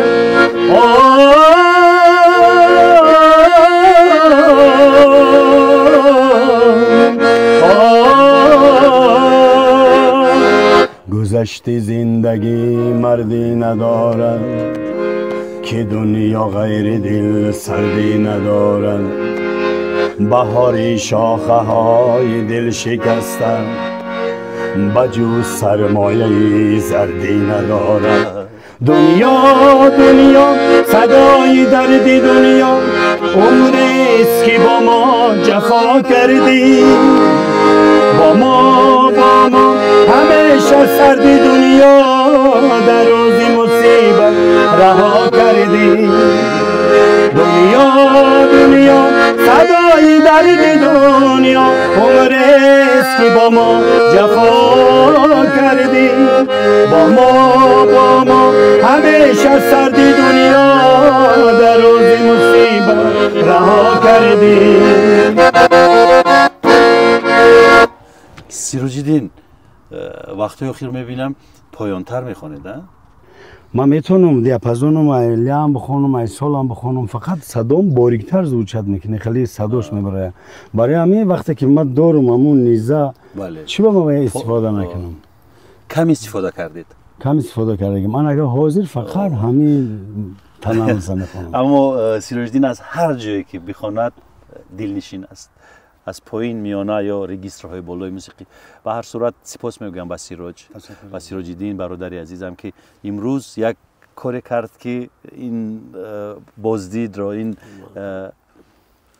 گذشت زندگی مردی ندارد، که دنیا غیر دل سردی ندارد. بهاری شاخه های دل شکستن، بجز سرمایه زردی ندارد. دنیا دنیا صدای درد دنیا، عمریست که با ما جفا کردی، با ما همیشه سردی دنیا، در روز مصیبت رها کردی. دنیا دنیا صدای درد دنیا، عمریست که با ما جفا کردی، با ما همیشه سردی دنیا، در روز مصیبت رها کردی. سیروجیدین وقتی اخیر میبینم پایانتر میخوانید. من میتونم دیاپازونم لی بخونم، ای سال بخونم، فقط صدام باریکتر звучат میکنه، خیلی صداش میبره. برای همین وقتی که من دارم همون نیزه، چی با من استفاده نکنم؟ کم استفاده کردید؟ کم استفاده کردیم. من اگر حاضر فقط همین تنفس میخونم. اما سیروجدین از هر جایی که بخواند دلنشین است، از پایین، میانه یا رگیسترهای بالای موسیقی. به هر صورت سپاس میگویم به سیروج و سیروجیدین برادر عزیزم که امروز یک کار کرد که این بازدید را، این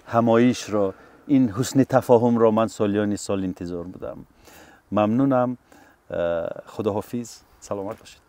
همایش را، این حسن تفاهم را من سالیانی سال انتظار بودم. ممنونم. خداحافظ. سلامت باشید.